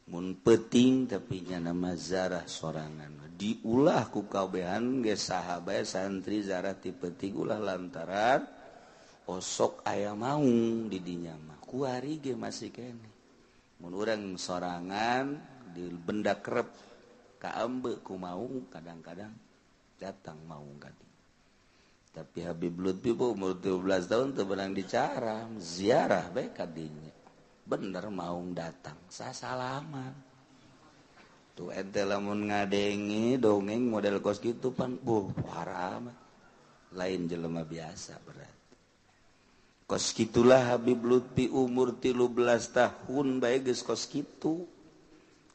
mun penting tapi nya nama zarah sorangan diulah ku kabehan ge saha bae santri zarah ti penting ulah lantaran osok aya maung di dinya mah kuari ge masih keneh mun urang sorangan di benda kerep kaambe ku maung kadang-kadang datang maung ka dieu. Tapi Habib Lutfi umur 13 tahun teu beunang dicaram ziarah bae ka dinya. Bener maung datang sasalaman tuh ente lamun ngadenge dongeng model kos gitu pan buh haram lain jelema biasa berarti kos gitulah Habib Lutfi umur 13 tahun bae geus kos kitu.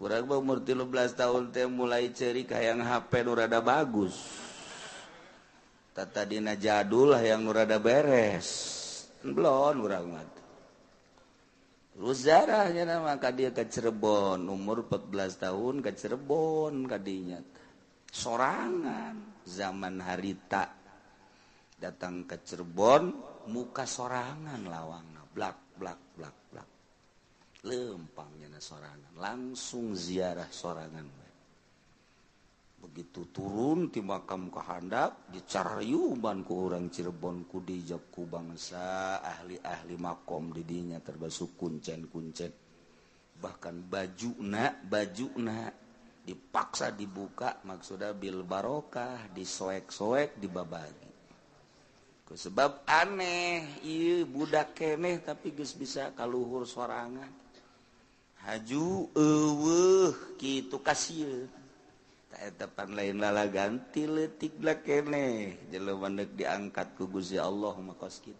Urang mah umur 13 tahun teh mulai ceurik hayang HP nu rada bagus tatadina jadul hayang nu rada beres belon urang mah. Terus zarahnya nama ka dia ke Cirebon umur 14 tahun ke Cirebon kadinya sorangan zaman harita datang ke Cirebon muka sorangan lawangna blak blak blak blak lempangnya sorangan langsung ziarah sorangan. Begitu turun ti makam ka handap dicaryuban ku urang Cirebon ku dijab ku bangsa ahli-ahli makom di dinya termasuk kuncen-kuncen bahkan bajuna dipaksa dibuka maksudna bil barokah disoek-soek dibabagi. Ku sebab aneh ieu budak keneh tapi geus bisa kaluhur sorangan haju eueuh kitu kasieun. Tepan lain lala ganti leutik lah keneh jelema deuk diangkat ku Gusti Allah mah kos kitu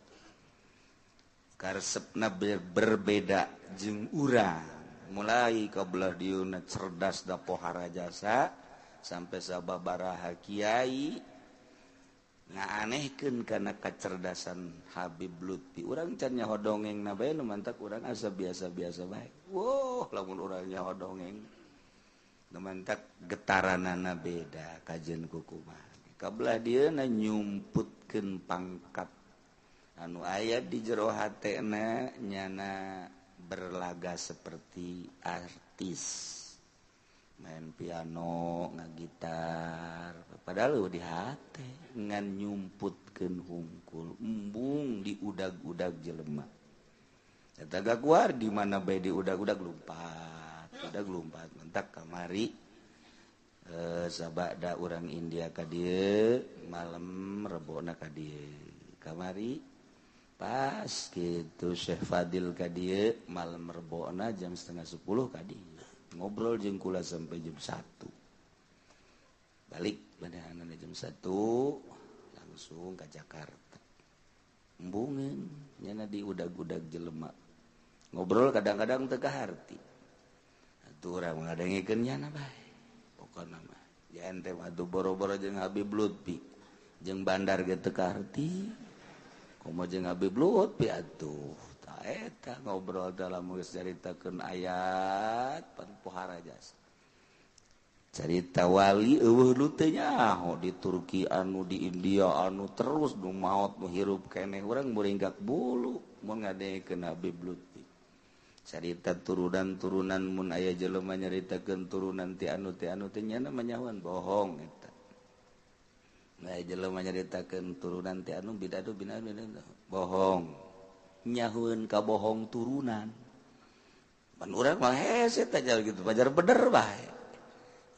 karesepna berbeda jeung urang mulai ka belah dieuna cerdas da pohara jasa sampai sababaraha kiai ngaanehkeun kana kacerdasan Habib Lutfi. Urang can nyaho dongengna bae nu mantak urang asa biasa-biasa bae. Woh lamun urang nyaho dongeng mantak getaranana beda kajen kukumaha. Kabelah dieuna nyumputkeun pangkat anu aya di jero hatena nyana berlaga seperti artis main piano ngagitar padahal di hate ngan nyumputkeun hungkul embung di udag-udag jelema eta gaguar di mana bae di udag-udag lumpat udah gelumpat mentak kamari sabada urang India ka dieu malam rebona ka dieu kamari pas gitu Syekh Fadil ka dieu malam rebona jam 9:30 ka dieu ngobrol jeung kula sampai jam 1 balik badahanana jam 1 langsung ka Jakarta embungeun nyana di udag-udag jelema ngobrol kadang-kadang teu kaharti. Atuh urang ngadengikeun nyana bae. Pokona mah ya ente mah atuh boro-boro jeung Habib Lutfi jeung bandar ge teu kaharti. Komo jeung Habib Lutfi atuh tah eta ngobrol dalam geus caritakeun ayat pan pohara jasa. Cerita wali eueuh nu teu nyaho di Turki anu di India anu terus nu maot nu hirup keneh urang muringgak bulu mun ngadengekeun Habib Lutfi. Carita turunan-turunan mun aya jelema nyaritakeun turunan ti anu teh nyana manyahoan bohong eta. Aya jelema nyaritakeun turunan ti anu bidadu binadu bohong. Nyahueun ka bohong turunan. Pan urang mah hese teh gitu pajar bener bae.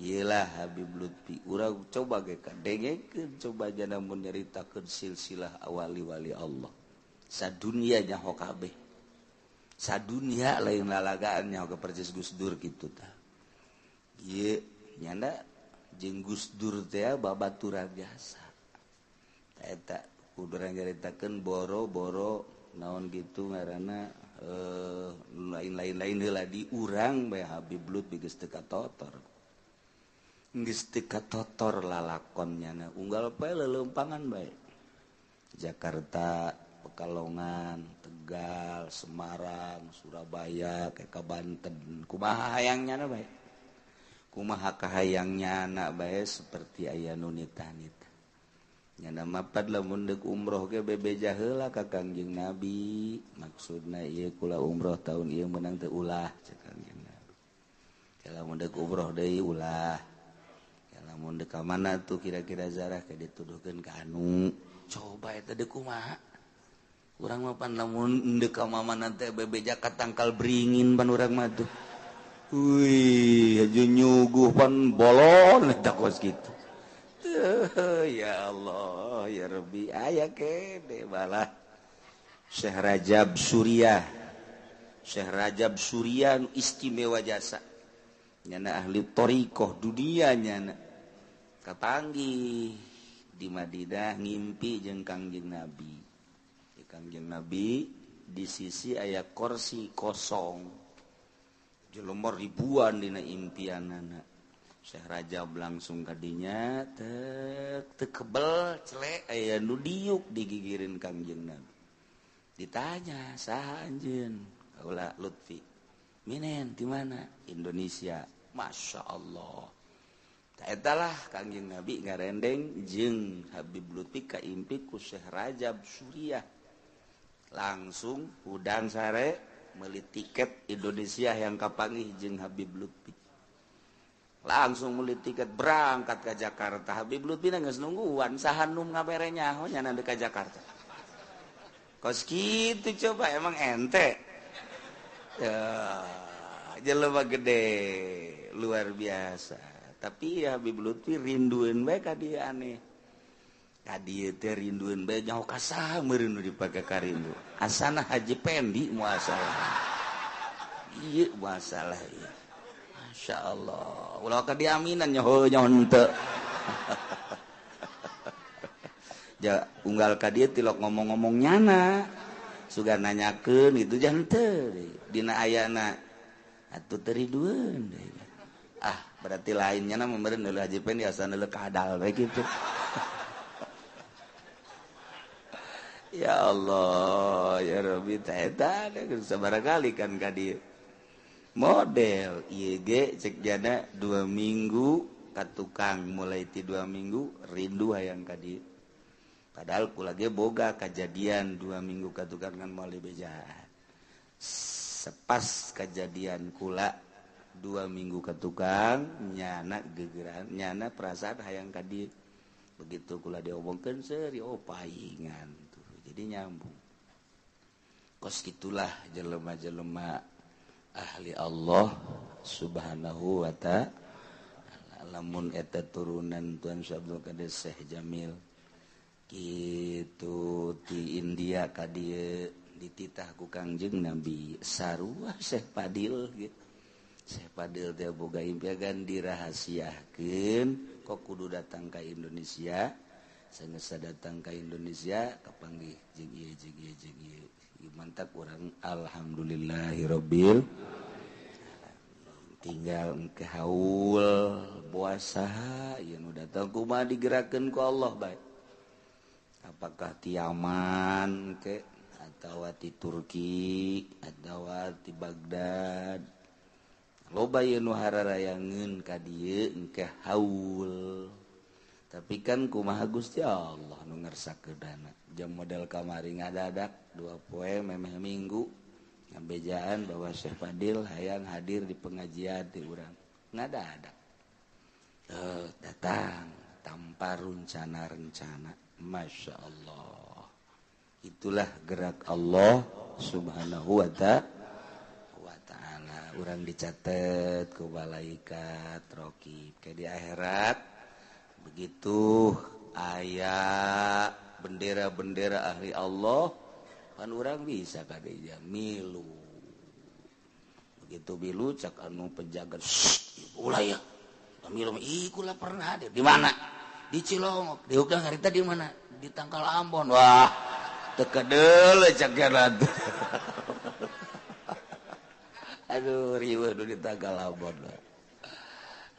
Iyalah Habib Lutfi urang coba ge kadengekeun coba jana mun nyaritakeun silsilah awali-wali Allah. Sadunia nyaho kabeh. Sadunia lain lalagaan nyaho ke persis Gus Dur kitu tah. Ieu nyanda jeung Gus Dur teh babaturan jasa. Eta kudu urang nyaritakeun boro-boro naon kitu ngaranna lain-lain heula di urang bae Habib Lutfi geus teu katotor. Geus teu katotor lalakonnya na unggal poe leuleumpangan bae. Jakarta, Pekalongan, Tegal, Semarang, Surabaya, ke Banten. Kumaha hayangnya na bae. Kumaha kahayangnya na bae seperti aya nu nitah-nitah. Nyana mapad lamun deuk umroh ge bebeja heula ka Kangjeng Nabi. Maksudna ieu kula umroh tahun ieu meunang teu ulah cek Kangjeng Nabi. Lamun deuk umroh deui ulah. Lamun deuk ka mana tuh kira-kira zarah ke dituduhkeun ka anu. Coba eta deuk kumaha? Urang mah pan lamun deuk ka mana teh bebeja ka tangkal beringin pan urang mah tuh. Wih, aju nyuguh pan bolon eta kos kitu. Ya Allah, ya Rabbi, aya kene balah. Syekh Rajab Suriah. Syekh Rajab Suriah nu istimewa jasa. Nyana ahli thariqah dunia nyana. Kapanggih di Madinah ngimpi jeung Kangjeng Nabi. Di Kangjeng Nabi di sisi aya kursi kosong. Jelema ribuan dina impianana. Syekh Rajab langsung kadinya tek teu kebel celek aya nu diuk digigirin Kangjeng Nabi. Ditanya saha anjeun? Kaula Lutfi. Minen di mana? Indonesia. Masya Allah. Taetalah Kangjeng Nabi ngarendeng jeung Habib Lutfi kaimpi ku Syekh Rajab Suriah. Langsung hudang sare meuli tiket Indonesia yang kapanggih jeung Habib Lutfi. Langsung meuli tiket berangkat ke Jakarta. Habib Lutfi geus nungguan saha nu ngabere nyaho nya deuk ka Jakarta. Kos kitu coba emang ente. Ya, jelema gede luar biasa. Tapi ya Habib Lutfi rindueun bae ka dieu aneh. Ka dieu teh rindueun bae nyaho ka saha meureun nu dipake karindu. Asana Haji Pendi masalah. Ieu masalah ieu. Masya Allah. Ulah ka diaminan nyaho nyaho henteu. Ja unggal ka dieu tilok ngomong-ngomong nyana. Sugan nanyakeun itu jangan teu dina ayana atuh teu ridueun. Ah, berarti lainnya na meureun deuleu Haji Pendi asana deuleu kadal we kitu. Ya Allah, ya Rabbi, eta sabaraha kali kan ka dieu. Model ieu ge cek jana 2 minggu ka tukang mulai ti 2 minggu rindu hayang ka dieu. Padahal kula ge boga kajadian 2 minggu ka tukang kan moal dibejaan. Sepas kajadian kula 2 minggu ka tukang nyana gegeran nyana perasaan hayang ka dieu. Begitu kula diomongkeun seuri oh paingan tuh. Jadi nyambung. Kos gitulah jelema-jelema ahli Allah Subhanahu wa ta'ala. Lamun eta turunan Tuan Syekh Abdul Qadir Syekh Jamil kitu ti India ka dieu dititah ku Kangjeng Nabi sarua Syekh Padil gitu. Syekh Padil teh boga impian dirahasiakeun kok kudu datang ka Indonesia. Sanggeus datang ka Indonesia kapanggih jeung ieu jeung ieu jeung ieu. Mantap urang alhamdulillahirabbil tinggal engke haul puasa ieu nu datang kumaha digerakkeun ku Allah bae. Apakah ti Yaman ke atawa ti Turki atawa ti Baghdad. Loba ye nu hararayangeun ka dieu engke haul. Tapi kan kumaha Gusti Allah nu ngersakeunana. Jam model kamari ngadadak 2 poe memeh minggu ngabejaan bahwa Syekh Fadil hayang hadir di pengajian di urang. Ngadadak. Datang tanpa rencana-rencana. Masya Allah. Itulah gerak Allah Subhanahu wa ta'ala. Urang dicatat ku malaikat raqib ke di akhirat. Begitu aya bendera-bendera ahli Allah kan urang bisa kadeja milu. Begitu milu cak anu penjaga, ulah ya milu ih kula pernah hadir. Di mana? Di Cilongok. Di Hukdang harita di mana? Di Tangkal Ambon. Wah, teu kedeul cak jalan. Aduh, riweuh di Tangkal Ambon.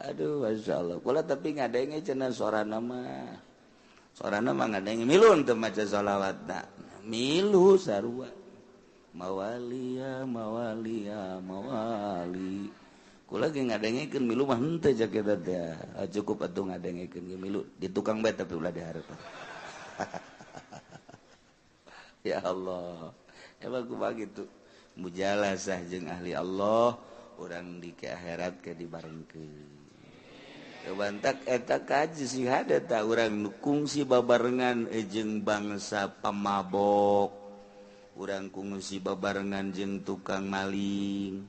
Aduh, Masya Allah. Kula tapi ngadenge cenah sorana mah. Sorana mah ngadenge milu teu maca sholawatna. Milu sarua. Mawalia, mawalia, mawali. Kula ge ngadengekeun milu mah henteu cak eta teh. Cukup atuh ngadengekeun ge milu di tukang bae tapi ulah dihareupan. Ya Allah. Emang kumaha kitu? Mujalasah jeung ahli Allah urang di ke akhirat ke dibarengkeun. Bantak eta kaji sih ada tak urang nu kungsi babarengan jeung bangsa pamabok, urang kungsi babarengan jeung tukang maling,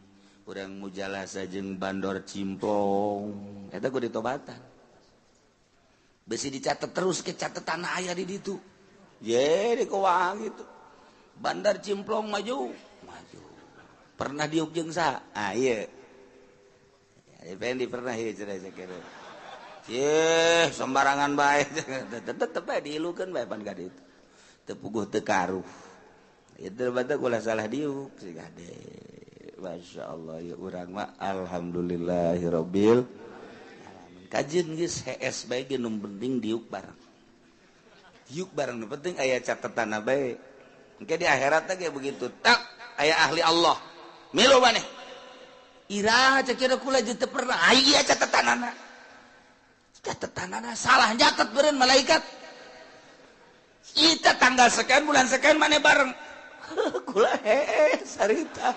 urang mujalasa jeung bandor cimplong, eta kudu ditobatan. Besi dicatat terus ke catatan aya di ditu. Ye di kowang itu. Bandar cimplong maju, maju. Pernah diuk jeung saha? Ah ieu. Fendi pernah ieu cenah sakieu. Yeh, sembarangan bae. Tetep bae diilukeun bae pan ka ditu. Teu puguh teu karuh. Ieu bae ulah salah diuk sih gade. Masyaallah ya urang mah alhamdulillahirabbil alamin. Kajeun geus hees bae ge nu penting diuk bareng. Diuk bareng nu penting aya catetanna bae. Engke di akhirat teh ge begitu. Tak aya ahli Allah. Milu maneh. Iraha cek kula jeung teu pernah aya catetanana. Catetanana salah nyatet beureun malaikat. Kita tanggal sekian bulan sekian maneh bareng. Kula hees harita.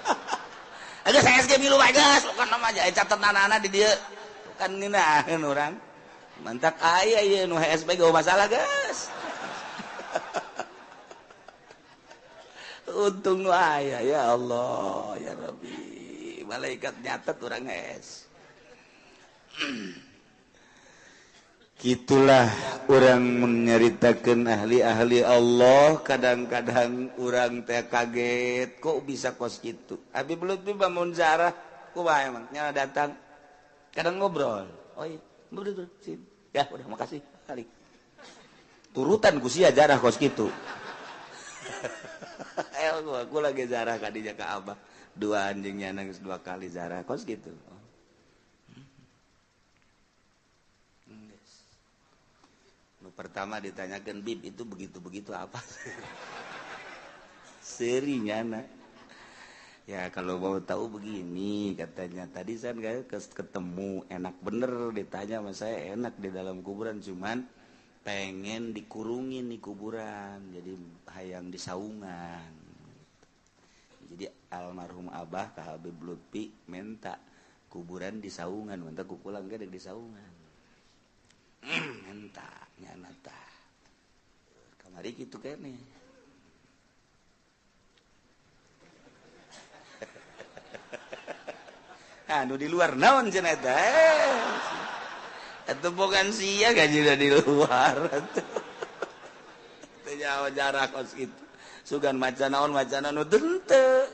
Geus hees ge milu bae geus bukan mah aja catetanana di dieu. Bukan ngeunaheun urang. Mantak aya ieu nu hees bae geuh masalah geus. Untung nu aya ya Allah ya Rabbi. Malaikat nyatet urang hees. Gitulah orang menyeritakan ahli-ahli Allah. Kadang-kadang orang teh kaget kok bisa kos gitu. Habib Lutfi bangun zarah kumaha emang nyala datang kadang ngobrol. Oh iya, betul sip. Ya udah makasih balik. Turutan ku sia jarah kos gitu. Gua lagi zarah kadinya ka Abah. Dua anjingnya nangis 2 kali zarah kos gitu. Pertama ditanyakan Bib itu begitu-begitu apa? Serinya nak. Ya kalau mau tahu begini katanya. Tadi saya ketemu enak bener ditanya sama saya enak di dalam kuburan cuman pengen dikurungin di kuburan jadi hayang di saungan. Jadi almarhum Abah ka Habib Lutfi minta kuburan di saungan, minta ku pulang ge di saungan. Minta nyana tah. Kamari kitu keneh. Anu di luar naon cenah eta? Atuh bukan sia gaji di luar atuh. Teu nyaho jarah kos kitu. Sugan maca naon maca nu teu.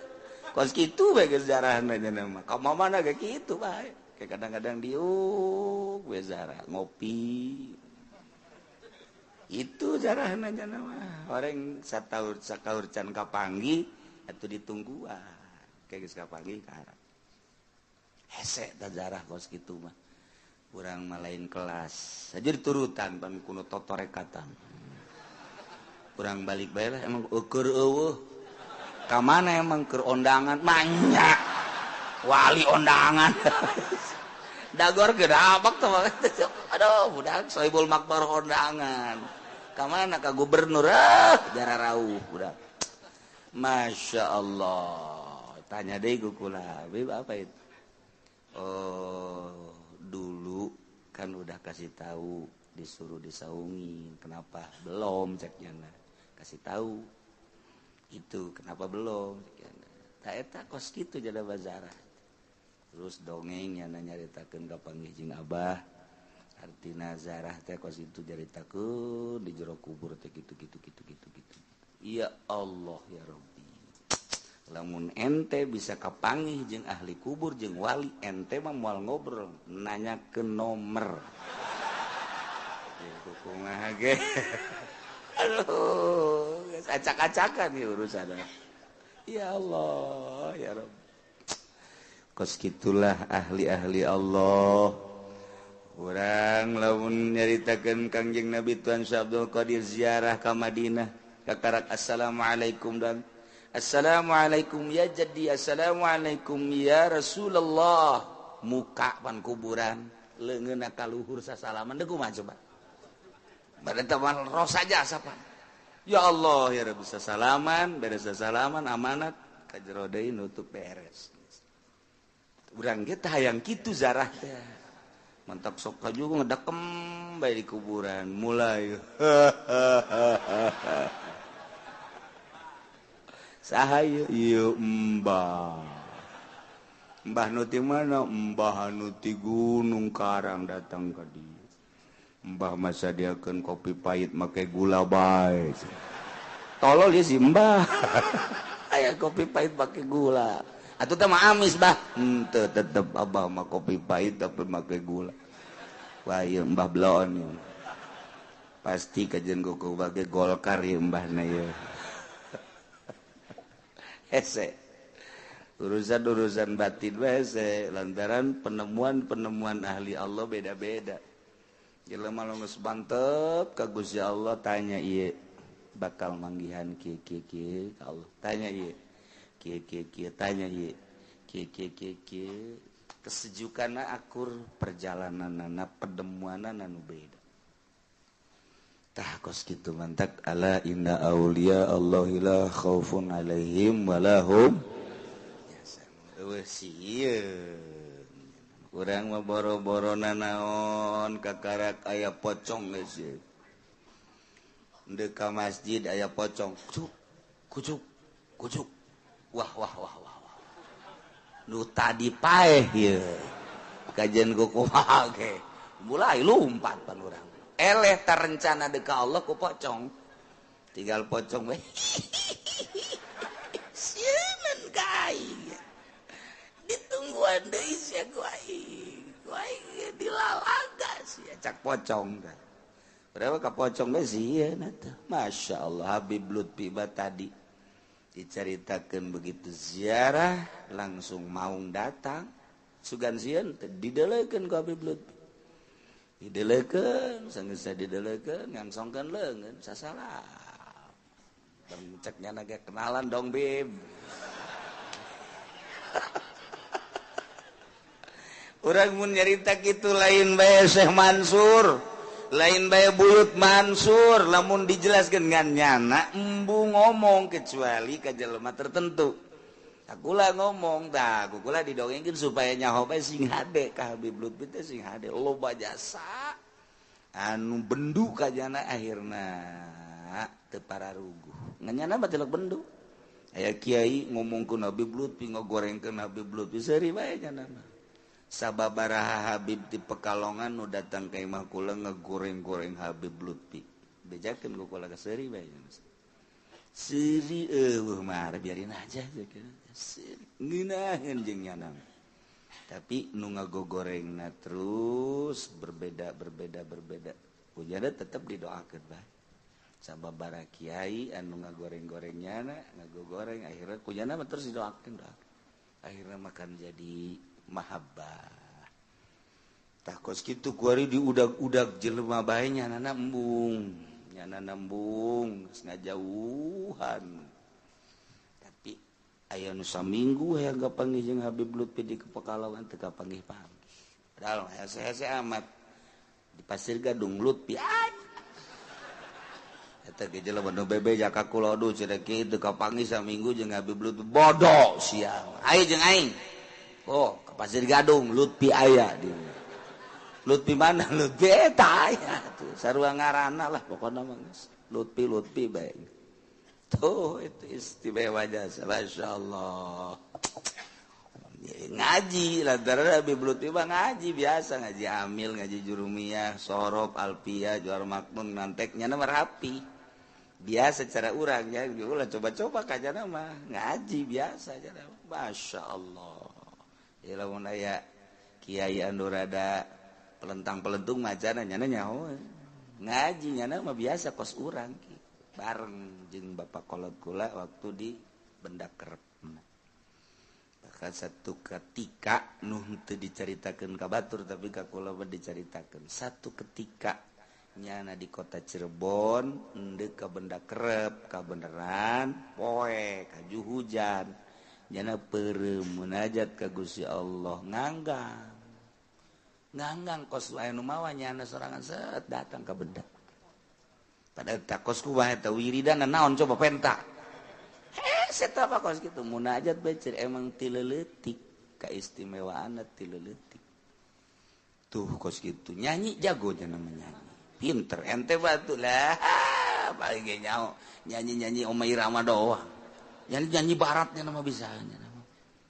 Kos kitu bae geus jarahna cenah mah. Ka mana ge kitu bae. Kayak kadang-kadang diuk we zarah ngopi. Itu jarahna cenah mah. Orang sataur sakaur can kapanggih atuh ditungguan. Kayak geus kapanggih ka harap. Hese ta jarah kos kitu mah. Urang mah lain kelas. Saja diturutan pan kuno totorekatan. Urang balik bae lah emang ukur eueuh. Ka mana emang keur ondangan banyak. Wali ondangan. Dagor gedapak tuh. Aduh, budak Sohibul Makbarah ondangan. Ka mana ka gubernur? Ah, jara rauh budak. Masya Allah. Tanya deh ku kula, Habib apa itu? Oh, dulu kan udah kasih tahu disuruh disaungin, kenapa belum ceknya? Kasih tahu itu kenapa belum? Tak eta kos kitu jada bazarah. Terus dongeng nya nyaritakeun ka panggih jeung Abah. Artina zarah teh kos itu nyaritakeun di jero kubur teh kitu kitu kitu kitu kitu. Ya Allah ya Rabbi. Lamun ente bisa kapanggih jeung ahli kubur jeung wali, ente mah moal ngobrol, nanya ke nomor. Kumaha ge. Aduh, acak-acakan ya urusan. Ya Allah, ya Rabb. Kos kitulah ahli-ahli Allah. Urang lamun nyaritakeun Kangjeng Nabi Tuan Syekh Abdul Qadir ziarah ka Madinah, kakarak assalamualaikum dan assalamualaikum ya jaddi, assalamualaikum ya Rasulullah. Muka pan kuburan, leungeunna ka luhur sasalaman deui kumaha coba? Badan teman roh saja sapa. Ya Allah ya Rabbi, sasalaman, beres sasalaman amanat ka jero deui nutup beres. Urang ge teh hayang kitu zarah teh. Mantap sok ka juga ngedekem bae di kuburan mulai. Saha ieu? Ieu Mbah. Mbah nu ti mana? Mbah nu ti Gunung Karang datang ka dieu. Mbah masa diakeun kopi pahit make gula bae. Tolol ieu si Mbah. Aya kopi pahit make gula. Atuh teh mah amis, Bah. Henteu tetep abah mah kopi pahit tapi make gula. Wah ieu Mbah bloon ieu. Pasti kajian ku bage Golkar ieu Mbahna ieu. Hese. Urusan-urusan batin we hese lantaran penemuan-penemuan ahli Allah beda-beda. Jelema nu geus mantep ka Gusti Allah tanya ieu bakal manggihan kieu kieu kieu ka Allah. Tanya ieu kieu kieu kieu, tanya ieu kieu kieu kieu kieu. Kesejukanna akur, perjalananna penemuanna nu beda. Tah kos kitu mantak ala inna auliya Allahi la khaufun alaihim walahum yahzanun. Eueuh sieun. Urang mah boro-boro nanaon kakarak aya pocong geus ieu. Ndek ka masjid aya pocong. Kucuk, kucuk, kucuk. Wah wah wah wah wah. Nu tadi paeh ieu. Kajian ku kumaha ge. Mulai lumpat pan urang. Eleh terencana deka Allah ku pocong. Tinggal pocong we. Sieun ka aing. Ditungguan deui sia ku aing. Ku aing dilalaga sia cak pocong teh. Berapa ka pocong we sieun atuh. Masya Allah Habib Lutfi ba tadi diceritakeun begitu ziarah langsung maung datang. Sugan sieun teh didelekeun ku Habib Lutfi. Didelekeun, sanggeus didelekeun ngangsongkeun leungeun sasalah. Bang cek nyana ge kenalan dong Bib. Urang mun nyarita kitu lain bae Syekh Mansur, lain bae Buyut Mansur, lamun dijelaskeun ngan nyana embu ngomong kecuali ka jelema tertentu. Akula ngomong tah, kula didongengkeun supaya nyaho bae sing hade ka Habib Lutfi teh sing hade loba jasa anu bendu ka jana akhirna teu pararuguh. Ngan nyana mah tilok bendu. Aya kiai ngomongkeun Habib Lutfi ngogorengkeun Habib Lutfi seuri bae nyana mah. Sababaraha Habib di Pekalongan nu datang ka imah kula ngegoreng-goreng Habib Lutfi. Bejakeun ku kula ka seuri bae. Seuri eueuh mah biarin aja seuri ngeunaheun jeung nyana. Tapi nu ngagogorengna terus berbeda berbeda berbeda. Ujana tetep didoakeun bae. Sababaraha kiai anu ngagoreng-goreng nyana, ngagogoreng akhirna kunyana mah terus didoakeun doakeun. Akhirna makan jadi mahabbah. Tah kos kitu kuari diudag-udag jelema bae nyanana embung. Nyana nembung geus ngajauhan. Tapi Aya nu saminggu hayang kapanggih jeung Habib Lutfi di Pekalongan teu kapanggih-panggih. Padahal hese-hese amat di Pasir Gadung Lutfi. Eta ge jelema nu bebeja ka kula aduh cenah kieu teu kapanggih saminggu jeung Habib Lutfi bodoh siang. Ayo jeung aing. Oh, ke Pasir Gadung Lutfi aya di. Lutfi mana? Lutfi eta aya tuh sarua ngaranna lah pokona mah geus. Lutfi Lutfi bae. Tuh itu istimewa jasa, Masya Allah. Ngaji lantaran Habib Lutfi mah ngaji biasa, ngaji amil, ngaji jurumiyah, sorob, alpiyah, juar maknun, nanteknya nama rapi. Biasa cara urang ya, ulah coba-coba kajana mah ngaji biasa cara. Masya Allah. Ya lamun aya kiai anu rada pelentang-pelentung macana nyana nyaho. Ngaji nyana mah biasa kos urang ki. Bareng jeung bapak kolot kula waktu di Benda Kerep. Bahkan satu ketika nu teu dicaritakeun ka batur tapi ka kula mah dicaritakeun. Satu ketika nyana di kota Cirebon endek ka Benda Kerep kabeneran poe kaju hujan. Nyana peureum munajat ka Gusti Allah nganggang. Nganggang kos aya nu mawa nyana sorangan set datang ka benda. Pada takos ku bae eta wiridan naon coba penta. Hese eta apa kos kitu munajat bae emang ti leutik kaistimewaanna ti leutik. Tuh kos kitu nyanyi jago nya namanya nyanyi. Pinter ente batu lah paling ge nyaho nyanyi-nyanyi Oma Irama doang. Nyanyi-nyanyi baratnya nama bisa nya nama.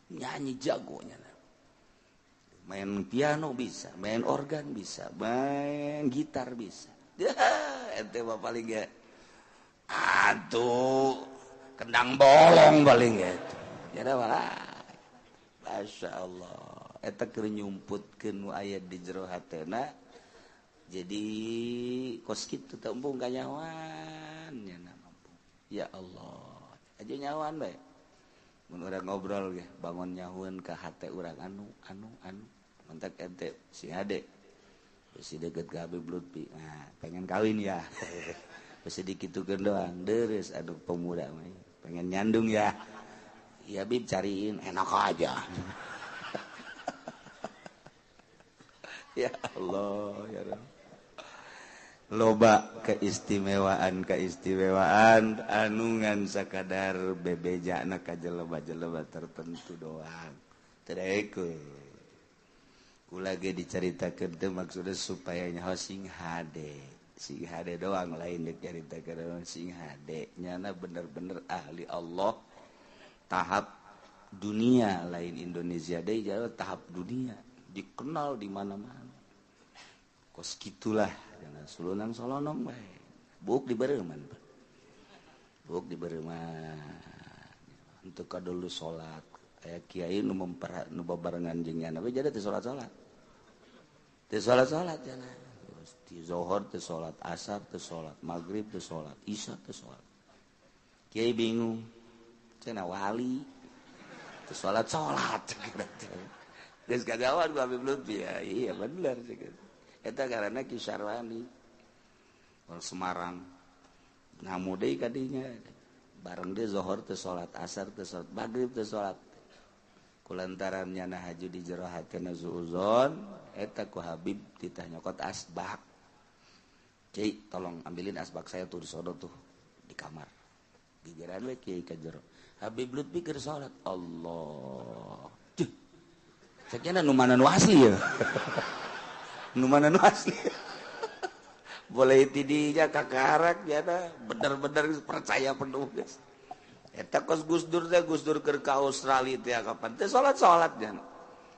Nyanyi jagonya nama. Main piano bisa, main organ bisa, main gitar bisa. Ente mah paling ge atuh kendang bolong paling ge. Jadi mah Masya Allah eta keur nyumputkeun nu aya di jero hatena. Jadi kos kitu teh embung kanyawan nya mampu. Ya Allah, aja nyawan bae. Mun urang ngobrol ge bangun nyahueun ka hate urang anu anu anu mantak ente si hade. Besi deket ke Habib Lutfi, nah, pengen kawin ya, besi dikitukeun doang, deres, aduh pemuda, pengen nyandung ya, ya Bib cariin, enak aja. Ya Allah, ya Rabb. Loba keistimewaan anu ngan sakadar bebejana ka jelema-jelema tertentu doang, teu daekeun. Lagi diceritakan itu maksudnya supaya nyaho sing hade doang lain diceritakan sing hade nyana bener-bener ahli Allah tahap dunia lain Indonesia deh jauh tahap dunia dikenal di mana-mana kos gitulah jangan sulunang solonong bae buk dibereuman buk dibereuman untuk kadulu salat aya kiai nu mempera nu babarengan jeung nyana we jadi teu salat-salat teu salat-salat jana ti zuhur teu salat asar teu salat maghrib teu salat isya teu salat kiai bingung cenah wali teu salat-salat geus kagawan ku Habib Lutfi ya iya bener sih eta karena Ki Syarwani orang Semarang ngamu deui ka dinya bareng dia zuhur teu salat asar teu salat maghrib teu salat kulantaran nyana haju di jero hatena suuzon eta ku Habib titah nyokot asbak. Kiai tolong ambilin asbak saya tuh di sono tuh di kamar. Gigiran we kiai ka jero. Habib Lutfi keur salat. Allah. Ceuh. Ceknya nu mana nu asli ya. Nu mana nu asli. Boleh tidinya kakarak nyana bener-bener percaya penuh geus. Eta kos Gus Dur teh Gus Dur keur ka Australia teh kapan teh salat-salat nya.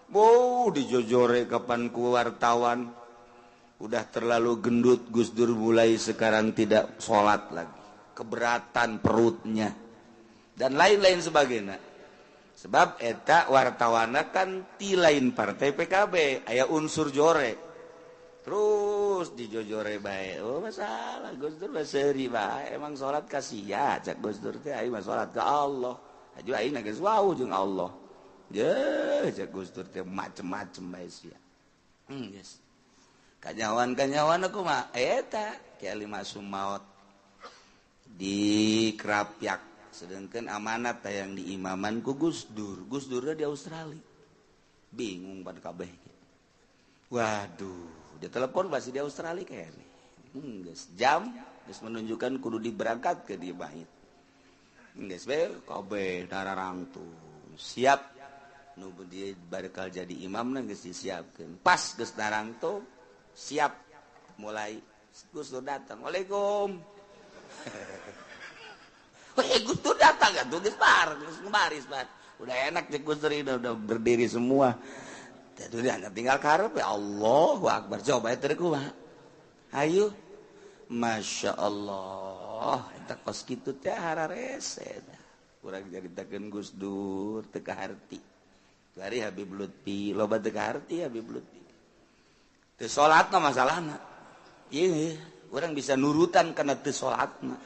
Boh dijojore kapan ku wartawan. Udah terlalu gendut Gus Dur mulai sekarang tidak salat lagi. Keberatan perutnya dan lain-lain sebagainya. Sebab eta wartawana kan ti lain partai PKB aya unsur jore. Terus dijojore bae. Oh masalah Gus Dur mah seuri bae. Emang salat ka sia cak Gus Dur teh aing mah salat ka Allah. Aju aing geus wau jeung Allah. Ye cak Gus Dur teh macem-macem bae sia. Geus. Kanyawan-kanyawan aku mah eta Ki Ali Masum maot di Krapyak Sedangkan amanat yang diimaman ku Gus Dur. Gus Dur di Australia. Bingung pada kabeh. Waduh, dia telepon masih di Australia kayaknya. Geus jam geus menunjukkan kudu diberangkat ke di bait. Geus bae kabeh dararangtung. Siap nu dia bakal jadi imamna geus disiapkeun. Pas geus darangtung siap mulai Gus Dur datang. Waalaikum. Weh, Gus Dur datang kan tuh geus bar, geus baris bar. Udah enak cek Gus Dur udah berdiri semua. Jadi tinggal karep ya Allahu Akbar. Coba eta kumaha. Ayo. Masya Allah. Eta kos kitu teh hararese. Urang caritakeun Gus Dur teu kaharti. Bari Habib Lutfi, loba teu kaharti Habib Lutfi. Teu salatna masalahna. Ieu urang bisa nurutan kana teu salatna.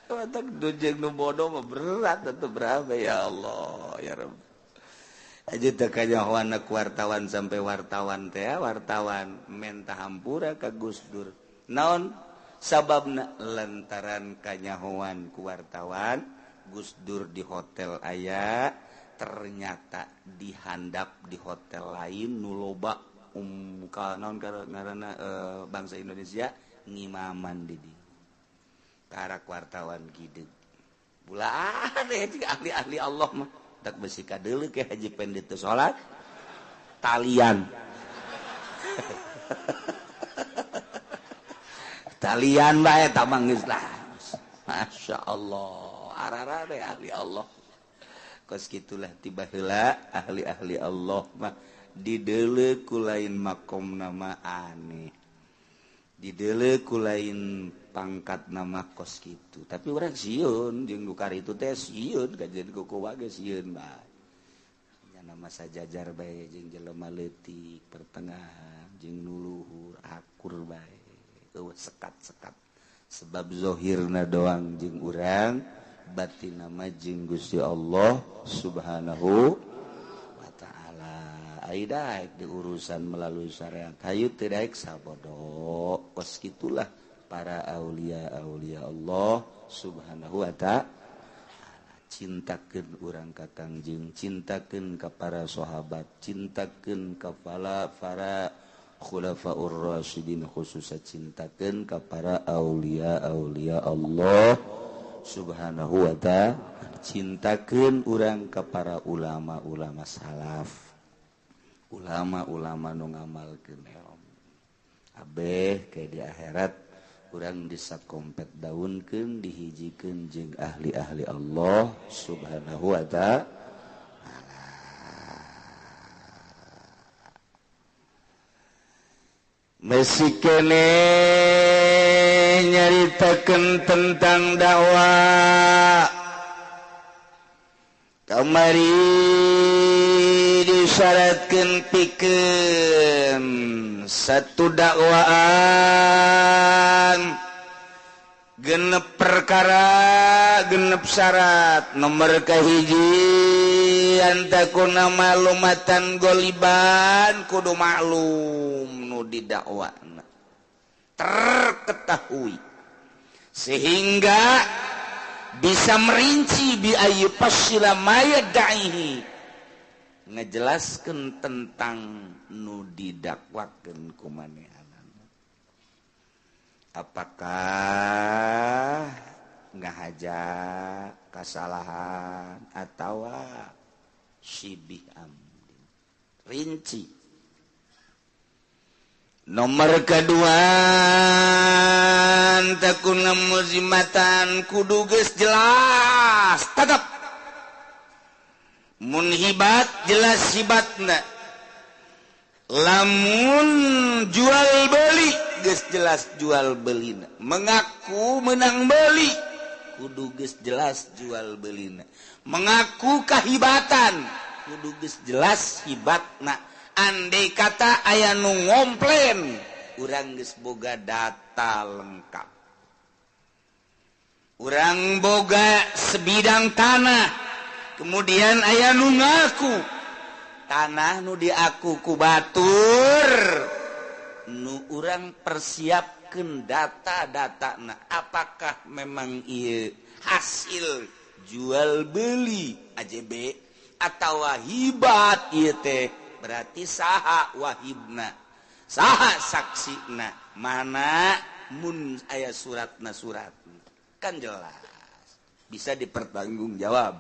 Watak dujeng nu bodoh mah berat atuh berapa ya Allah ya Rabb. Aja teu kanyahoana ku wartawan sampai wartawan teh wartawan menta hampura ka Gus Dur. Naon sababna lantaran kanyahoan ku wartawan Gus Dur di hotel aya ternyata dihandap di hotel lain nu loba ka naon ngaranna bangsa Indonesia ngimaman di dieu. Karak wartawan gideg bulan ahli-ahli Allah mah tak besi kadeuleu ke haji pendeta salat talian talian bae ta mah geus lah. Masya Allah ararare ahli Allah kos kitulah tiba heula ahli-ahli Allah mah dideuleu ku lain makom nama aneh dideuleu ku lain pangkat nama kos gitu tapi orang sieun jeung nu karitu teh sieun kajeun kuku wage sieun bae nya nama sajajar bae jeung jelema leutik pertengahan jeung nu luhur akur bae eueuh sekat-sekat sebab zahirna doang jeung urang batinna mah jeung Gusti Allah Subhanahu wa taala. Ai daek diurusan melalui syariat hayu teu daek sabodo kos kitulah para aulia-aulia Allah Subhanahu wa ta'ala. Cintakeun urang ka Kangjeng, cintakeun ka para sahabat, cintakeun ka para khulafaur rasyidin, khususnya cintakeun ka para aulia-aulia Allah Subhanahu wa ta'ala. Cintakeun urang ka para ulama-ulama salaf, ulama-ulama nu ngamalkeun ilmu. Abeh ke di akhirat urang disakompet daunkeun dihijikeun jeung ahli-ahli Allah Subhanahu wa ta'ala. Masih kene nyaritakeun tentang dakwah kamari disyaratkeun pikeun satu dakwaan genep perkara genep syarat. Nomor kahiji antakuna malumatan goliban kudu maklum nu didakwana terketahui sehingga bisa merinci bi ayu pasila maya da'ihi ngejelaskan tentang nu didakwakeun ku manehanana. Apakah ngahaja kasalahan atawa sibih amdin rinci. Nomor kedua takun muzimatan kudu geus jelas tetep mun hibat jelas hibatna, lamun jual beli geus jelas jual belina, mengaku menang beli kudu geus jelas jual belina, mengaku kahibatan kudu geus jelas hibatna. Andai kata aya nu ngomplen urang geus boga data lengkap, urang boga sebidang tanah, kemudian aya nu ngaku tanah nu diaku ku batur nu Urang persiapkan data-data. Nah, apakah memang ieu hasil jual beli AJB atau wahibat ieu teh? Berarti saha wahibna, saha saksina, mana mun aya suratna, surat kan jelas bisa dipertanggungjawab.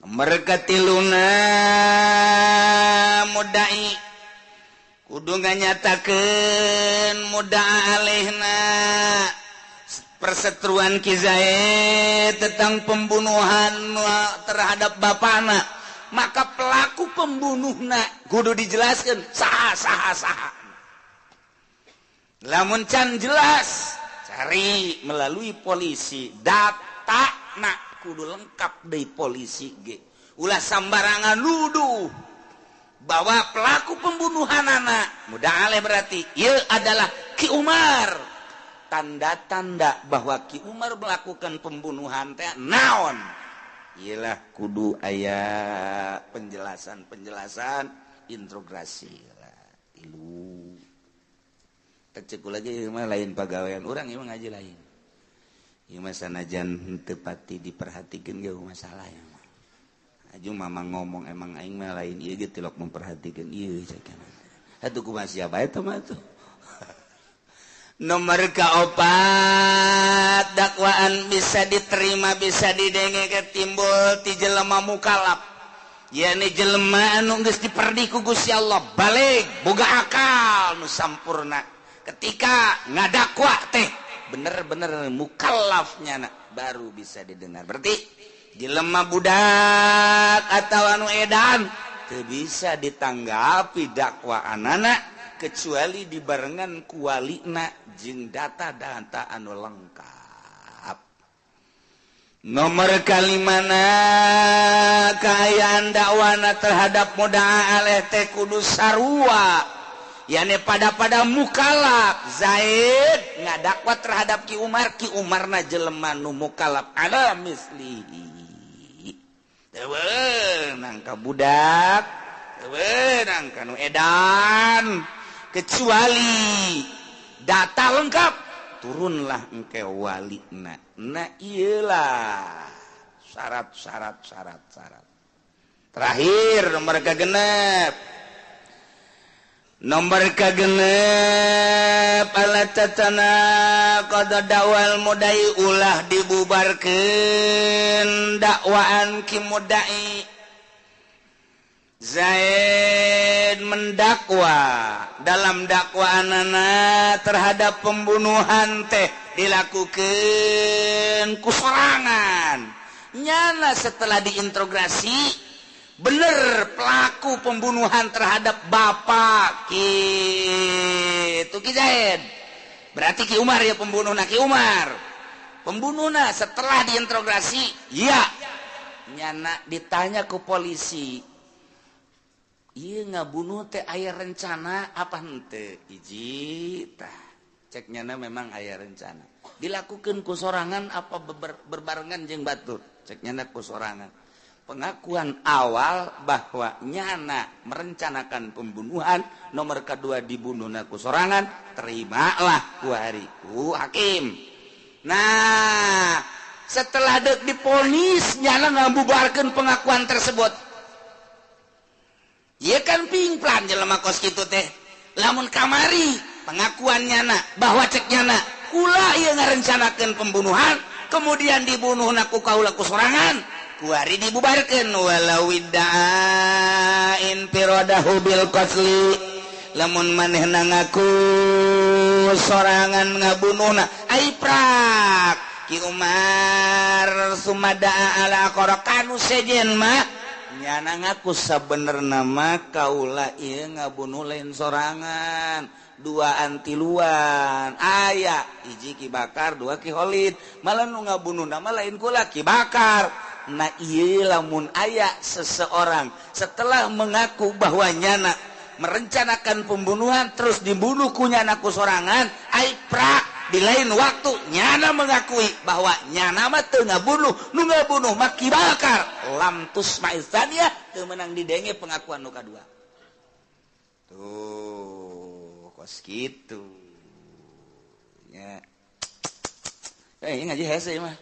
Mereka tiluna, mudai kudu nganyatakeun muda alaihna perseteruan Ki Zaid tentang pembunuhan terhadap bapana, maka pelaku pembunuhna kudu dijelaskan saha, saha, saha. Lamun can jelas, cari melalui polisi data nak kudu lengkap dari polisi ge. Ulah sambarangan nuduh bahwa pelaku pembunuhan anak muda aleh berarti ia adalah Ki Umar. Tanda-tanda bahwa Ki Umar melakukan pembunuhan teh naon? Iyalah, kudu aya penjelasan-penjelasan, interogasi lah. Tilu cek lagi mah lain pagawean urang, ieu ngaji lain. Ieu mah sanajan henteu pati diperhatikeun ge masalah ya mah. Aju mama ngomong emang aing mah lain ieu ge tilok memperhatikan ieu cek. Atuh kumaha siapa eta mah tuh. Nomor kaopat, dakwaan bisa diterima, bisa didenge timbul ti jelema mukalaf, yakni jelema anu geus diperdi ku Gusti Allah, balig, boga akal nu sampurna. Ketika ngadakwa teh bener-bener mukallafnya nak baru bisa didengar. Berarti jelema budak atau anu edan teu bisa ditanggapi dakwaan anak kecuali dibarengan ku walina jeung data-data anu lengkap. Nomor kalimana, kaayaan dakwana terhadap mudaa alaih teh kudu sarua, yakni pada-pada mukalaf. Zaid ngadakwa terhadap Ki Umar, Ki Umarna jelema nu mukalaf ala mislihi, teu meunang ka budak, teu meunang ka nu edan, kecuali data lengkap, turunlah engke walina. Nah, iyalah syarat, syarat, syarat, syarat. Terakhir, nomor kagenep, nomor kagenep, alla tatanaqada da'wal mudai, ulah dibubarkeun dakwaan ki mudai. Zaid mendakwa, dalam dakwaanana terhadap pembunuhan teh dilakukan ku sorangan. Nyana setelah diinterogasi bener pelaku pembunuhan terhadap bapak itu Ki Zaid, berarti Ki Umar ya pembunuh. Ki Umar pembunuhna. Setelah diinterogasi ya, nyana ditanya ke polisi, iya ngabunuh teh aya rencana apa henteu? Hiji tah cek nyana memang aya rencana. Dilakukan ku sorangan apa berbarengan jeung batur? Cek nyana ku sorangan. Pengakuan awal bahwa nyana merencanakan pembunuhan, nomor kedua dibunuh ku sorangan, terimalah ku hari ku hakim. Nah, setelah dek diponis, nyana ngabubarkeun pengakuan tersebut. Iya kan pingplan jelema kos kitu teh. Lamun kamari pengakuan nyana bahwa cek nyana kula ieu ngarencanakeun pembunuhan, kemudian dibunuh ku kaula ku sorangan, kuari dibubarkeun. Walau idda'a infiradahu bil qatli, lamun manehna ngaku sorangan ngabunuhna, ai prak Ki Umar sumada ala aqra kanu sejen mah nyana ngaku sabenerna mah kaula ieu ngabunuh lain sorangan, dua antiluan aya, hiji Ki Bakar, dua Ki Holid, malah nu ngabunuh nama lain kula, Ki Bakar. Nah, ieu lamun aya seseorang setelah mengaku bahwa nyana merencanakan pembunuhan terus dibunuh ku nyana ku sorangan, ai prak di lain waktu nyana mengakui bahwa nyana mah teu ngabunuh, nu ngabunuh mah Ki Bakar, lam tusma' tsaniyah, teu meunang didenge pengakuan nu kadua. Tuh. Kos kitu nya. Ngaji hese mah.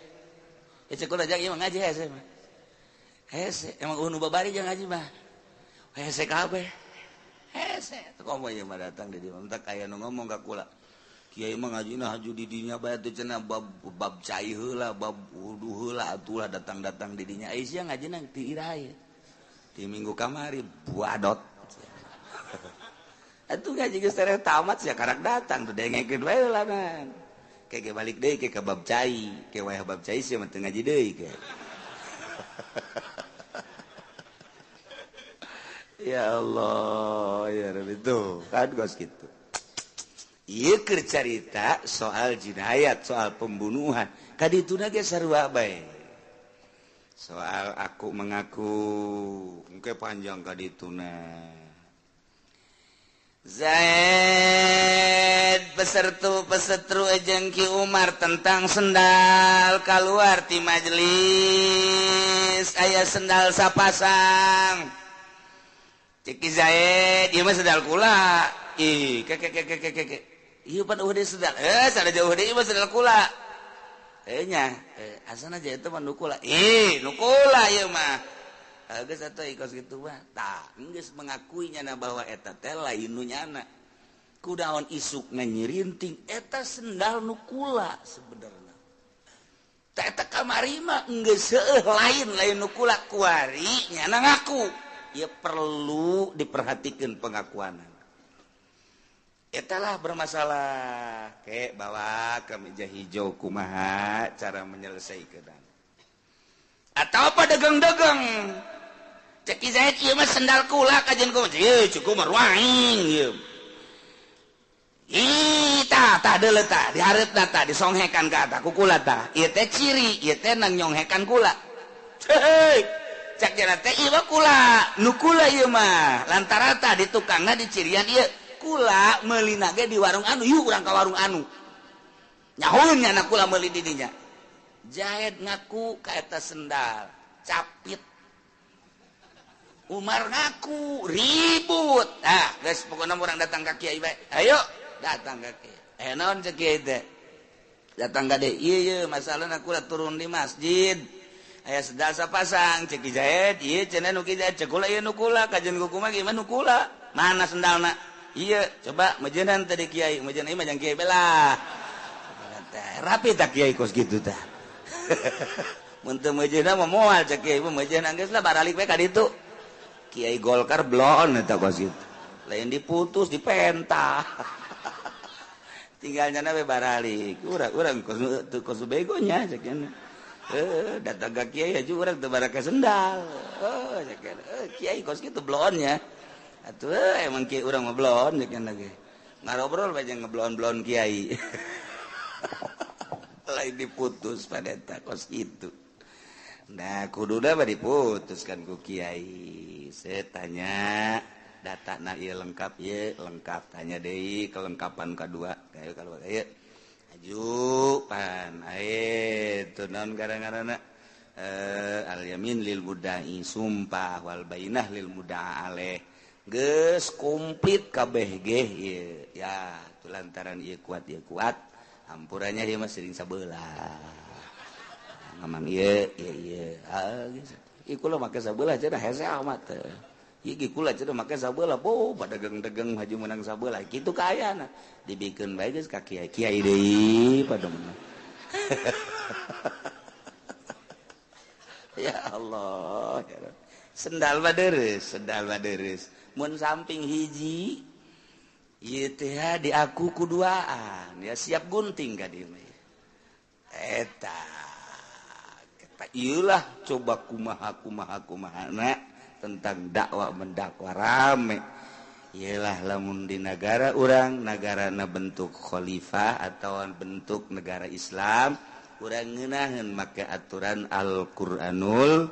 Ya cek kula ieu mah ngaji hese mah. Hese emang nu babari jeung ngaji mah. Hese kabeh. Hese komo ieu mah datang di dieu mah aya nu ngomong ka kula. Kiai mah ngajina haju di dinya bae teh cenah bab bab cai heula, bab wudu heula atulah datang-datang di dinya. Ai sia ngajina ti iraha ieu. Di minggu kamari buadot. Atuh ngaji geus tereh tamat sia karak datang tuh dengekeun bae heula man. Keke balik deui ke bab cai, ke wayah bab cai sia mah teu ngaji deui ke. Ya Allah, ya Rabbi tuh kan geus kitu. Ieu keur carita soal jinayat, soal pembunuhan. Kadituna ge sarua bae. Soal aku mengaku engke panjang kadituna. Zaid pesertu pesetru jeung Ki Umar tentang sendal keluar ti majelis aya sendal sapasang. Cek Ki Zaid ieu mah sendal kula. Ih, ke ke ke ke ke. Ieu pan eueuh deui sendal. Sada jauh deui ieu mah sendal kula. Nya, asana aja eta mah nu kula. Ih, nu kula ieu mah. Geus atuh kos kitu mah. Tah, geus mengakui nyana bahwa eta teh lain nu nyana. Kudaon isukna nyirinting eta sendal nu kula sebenarna. Tah eta kamari mah geus heueuh lain lain nu kula kuari nyana ngaku. Ieu perlu diperhatikeun pengakuanan. Etalah bermasalah. Ke bawa ke meja hijau kumaha cara menyelesaikan. Atau apa dagang-dagang. Cek Ki Zaid ieu mah sendal kula kajian kumaha. Ieu cukup mah ruaing ieu. Ih tah tah deuleu tah dihareup tah disonghekan ka tah ku kula tah. Ieu teh ciri, ieu teh nang nyonghekan kula. Heuy. Cek jana teh ieu mah kula, nu kula ieu mah. Lantaran tah di tukangna dicirian ieu. Kula meulina ge di warung anu, yuk urang ka warung anu. Nyahoeun nya anak kula meuli di dinya. Zaid ngaku ka eta sendal, capit. Umar ngaku, ribut. Ah, geus pokona urang datang ka kiai bae. Ayo, datang ka kiai. Eh naon cek kiai teh? Datang ka deui. Ieu ieu masalahna kula turun di masjid. Aya sendal sapasang cek Ki Zaid, ieu cenah nu Ki Zaid, cek kula ieu nu kula, kajian ku kumaha ieu mah nu kula. Mana sendalna? Iya, coba mejenan tadi kiai, mejenan ieu mah jang kiai belah. Rapi tak kiai kos kitu tah. Mun teu mejenan mah moal cek kiai mah mejenan geus lah baralik we ka ditu. Kiai Golkar blon eta kos kitu. Lain diputus dipentah. Tinggal nyana we baralik. Urang kos teu kos begonya cek nya. Datang ka kiai aja urang teu baraka sendal. Cek nya. Kiai kos kitu blonnya. Atuh emang kiai urang mah blon cek lagi. Ngarobrol bae jeung ngeblon-blon kiai. Lain diputus pada eta kos kitu. Nah, kuduna mah diputuskan ku kiai. Saya tanya datana ieu lengkap ieu lengkap, tanya deui kelengkapan kadua. Kayak kalau ieu aju pan ae teu naon gara-garana al yamin lil mudai sumpah wal bainah lil mudaa alaih. Geus komplit kabeh ge ieu. Ya, tu lantaran ieu kuat hampurannya ieu mah sering sabelah. Ngamang ieu ieu ieu. Ah geus. Ieu kula make sabelah cenah hese amat teh. Ieu ge kula cenah make sabelah, boh badagang-dagang haji menang sabelah. Kitu kaayana. Dibikeun bae geus ka kiai. Kiai deui pada menang. Ya Allah, ya Rabb. Sendal mah deureuh, sendal mah deureuh. Mun samping hiji ieu teh diaku kuduaan, ya siap gunting ka dieu mah. Eta eta ieulah coba kumaha kumaha kumahana tentang dakwah mendakwa rame. Ieulah lamun di nagara urang, nagarana bentuk khalifah atau bentuk negara Islam, urang ngeunaheun make aturan Al-Qur'anul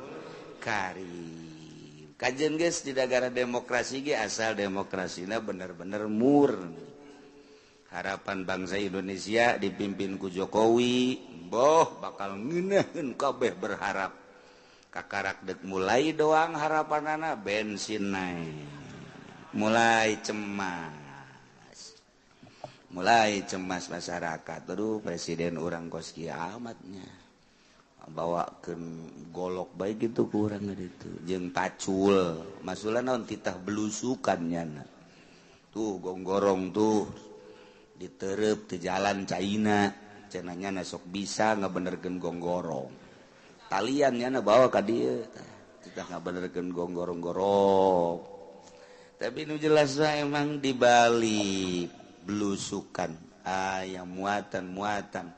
Karim. Kajian guys di negara demokrasi ge asal demokrasina bener-bener murni. Harapan bangsa Indonesia dipimpin ku Jokowi, boh bakal ngeunaheun kabeh berharap. Kakarak dek mulai doang harapanana bensin naik. Mulai cemas. Mulai cemas masyarakat. Aduh, presiden urang kos kiamatnya. Bawakeun golok baik gitu kurang itu. Jeung pacul. Maksudna naon titah belusukan nyana. Tuh gonggorong tuh diterep di jalan China. Cenah nyana sok bisa ngabenerkeun gonggorong. Talian nyana bawa ka dieu. Titah ngabenerkeun gonggorong-gorong. Tapi nu jelas emang di balik belusukan aya muatan-muatan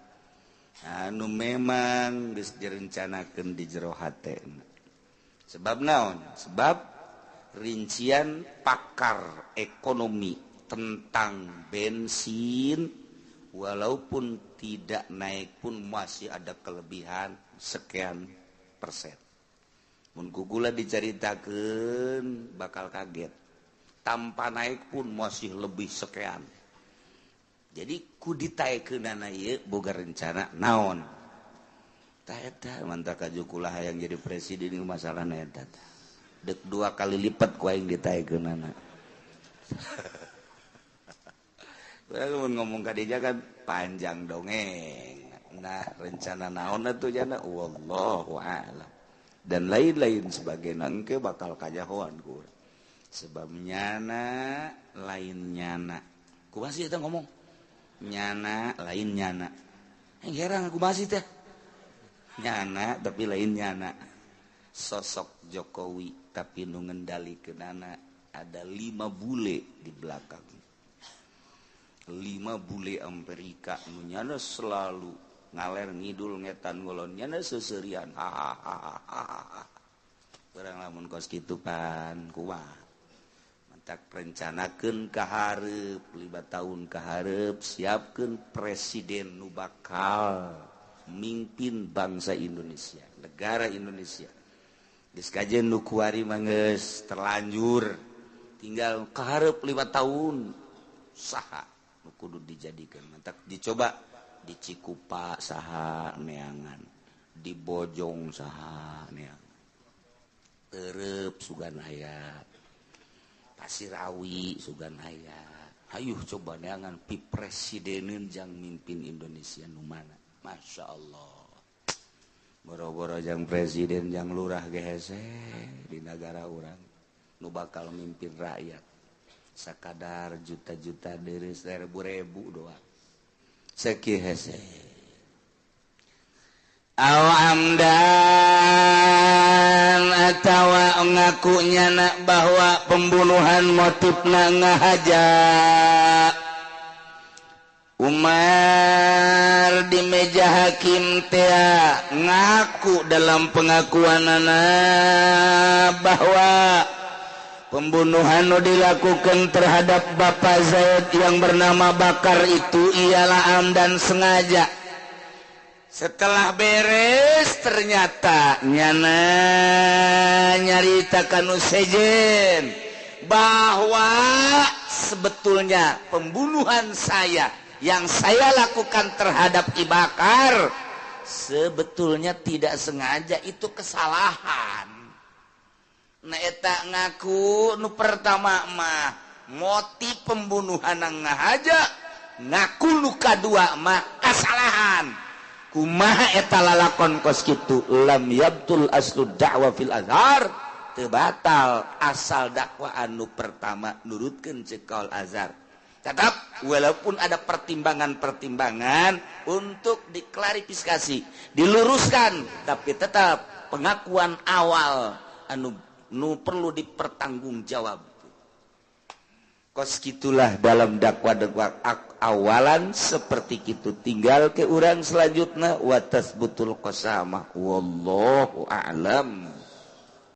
anu memang geus direncanakeun di jero hatena. Sebab naon? Sebab rincian pakar ekonomi tentang bensin walaupun tidak naik pun masih ada kelebihan sekian persen. Mun ku gula dicaritakeun bakal kaget. Tanpa naik pun masih lebih sekian. Jadi ku ditaekeunana ieu boga rencana naon. Tah eta mantap kaju kula hayang jadi presiden ieu masalahna eta. Dek 2 kali lipat ku aing ditaekeunana. Urang mun ngomong ka dinya kan panjang dongeng. Nah, rencana naon atuh jana wallahu a'lam. Dan lain-lain sebagainya engke bakal kajahoan ku urang. Sebab nyana lain nyana. Kumaha sih eta ngomong? Nyana lain nyana. Gerang aku masih teh. Nyana tapi lain nyana. Sosok Jokowi tapi nu ngendalikeunana ada 5 bule di belakang. 5 bule Amerika nu nyana selalu ngaler ngidul ngetan ngolon nyana seserian. Urang lamun kos kitu pan kumaha? Tak rencanakeun ka hareup 5 tahun ka hareup siapkeun presiden nu bakal mimpin bangsa Indonesia, negara Indonesia. Geus kajen nu kuari mah geus terlanjur tinggal ka hareup 5 tahun saha nu kudu dijadikeun. Mantak dicoba di Cikupa saha neangan, di Bojong saha neangan, terep sugan aya, Pasirawi sugan aya. Hayuh coba neangan pi presideneun jang mimpin Indonesia nu mana. Masya Allah. Boro-boro jang presiden jang lurah ge hese di nagara urang nu bakal mimpin rakyat. Sakadar juta-juta deris ribu-ribu doang. Sakieu hese. Aw amdan atawa ngakunya nak bahwa pembunuhan motifna ngahaja Umar di meja hakim tea ngaku dalam pengakuanana bahwa pembunuhan nu dilakukan terhadap Bapak Zaid yang bernama Bakar itu ialah amdan sengaja. Setelah beres ternyata nyana nyarita kanu sejen bahwa sebetulnya pembunuhan saya yang saya lakukan terhadap Ki Bakar sebetulnya tidak sengaja, itu kesalahan. Nah eta ngaku nu pertama mah motif pembunuhan ngahaja, ngaku nu kadua mah kesalahan. Kumaha eta lalakon kos kitu lam yabtul aslu da'wa fil azhar, teu batal asal dakwaan nu pertama nurutkeun ceuk kaul azhar. Tetap walaupun ada pertimbangan-pertimbangan untuk diklarifikasi, diluruskan, tapi tetap pengakuan awal anu nu perlu dipertanggungjawab. Kos kitulah dalam dakwa-dakwa awalan seperti itu, tinggal ke urang selanjutnya wa tasbutul qasamah wallahu a'lam.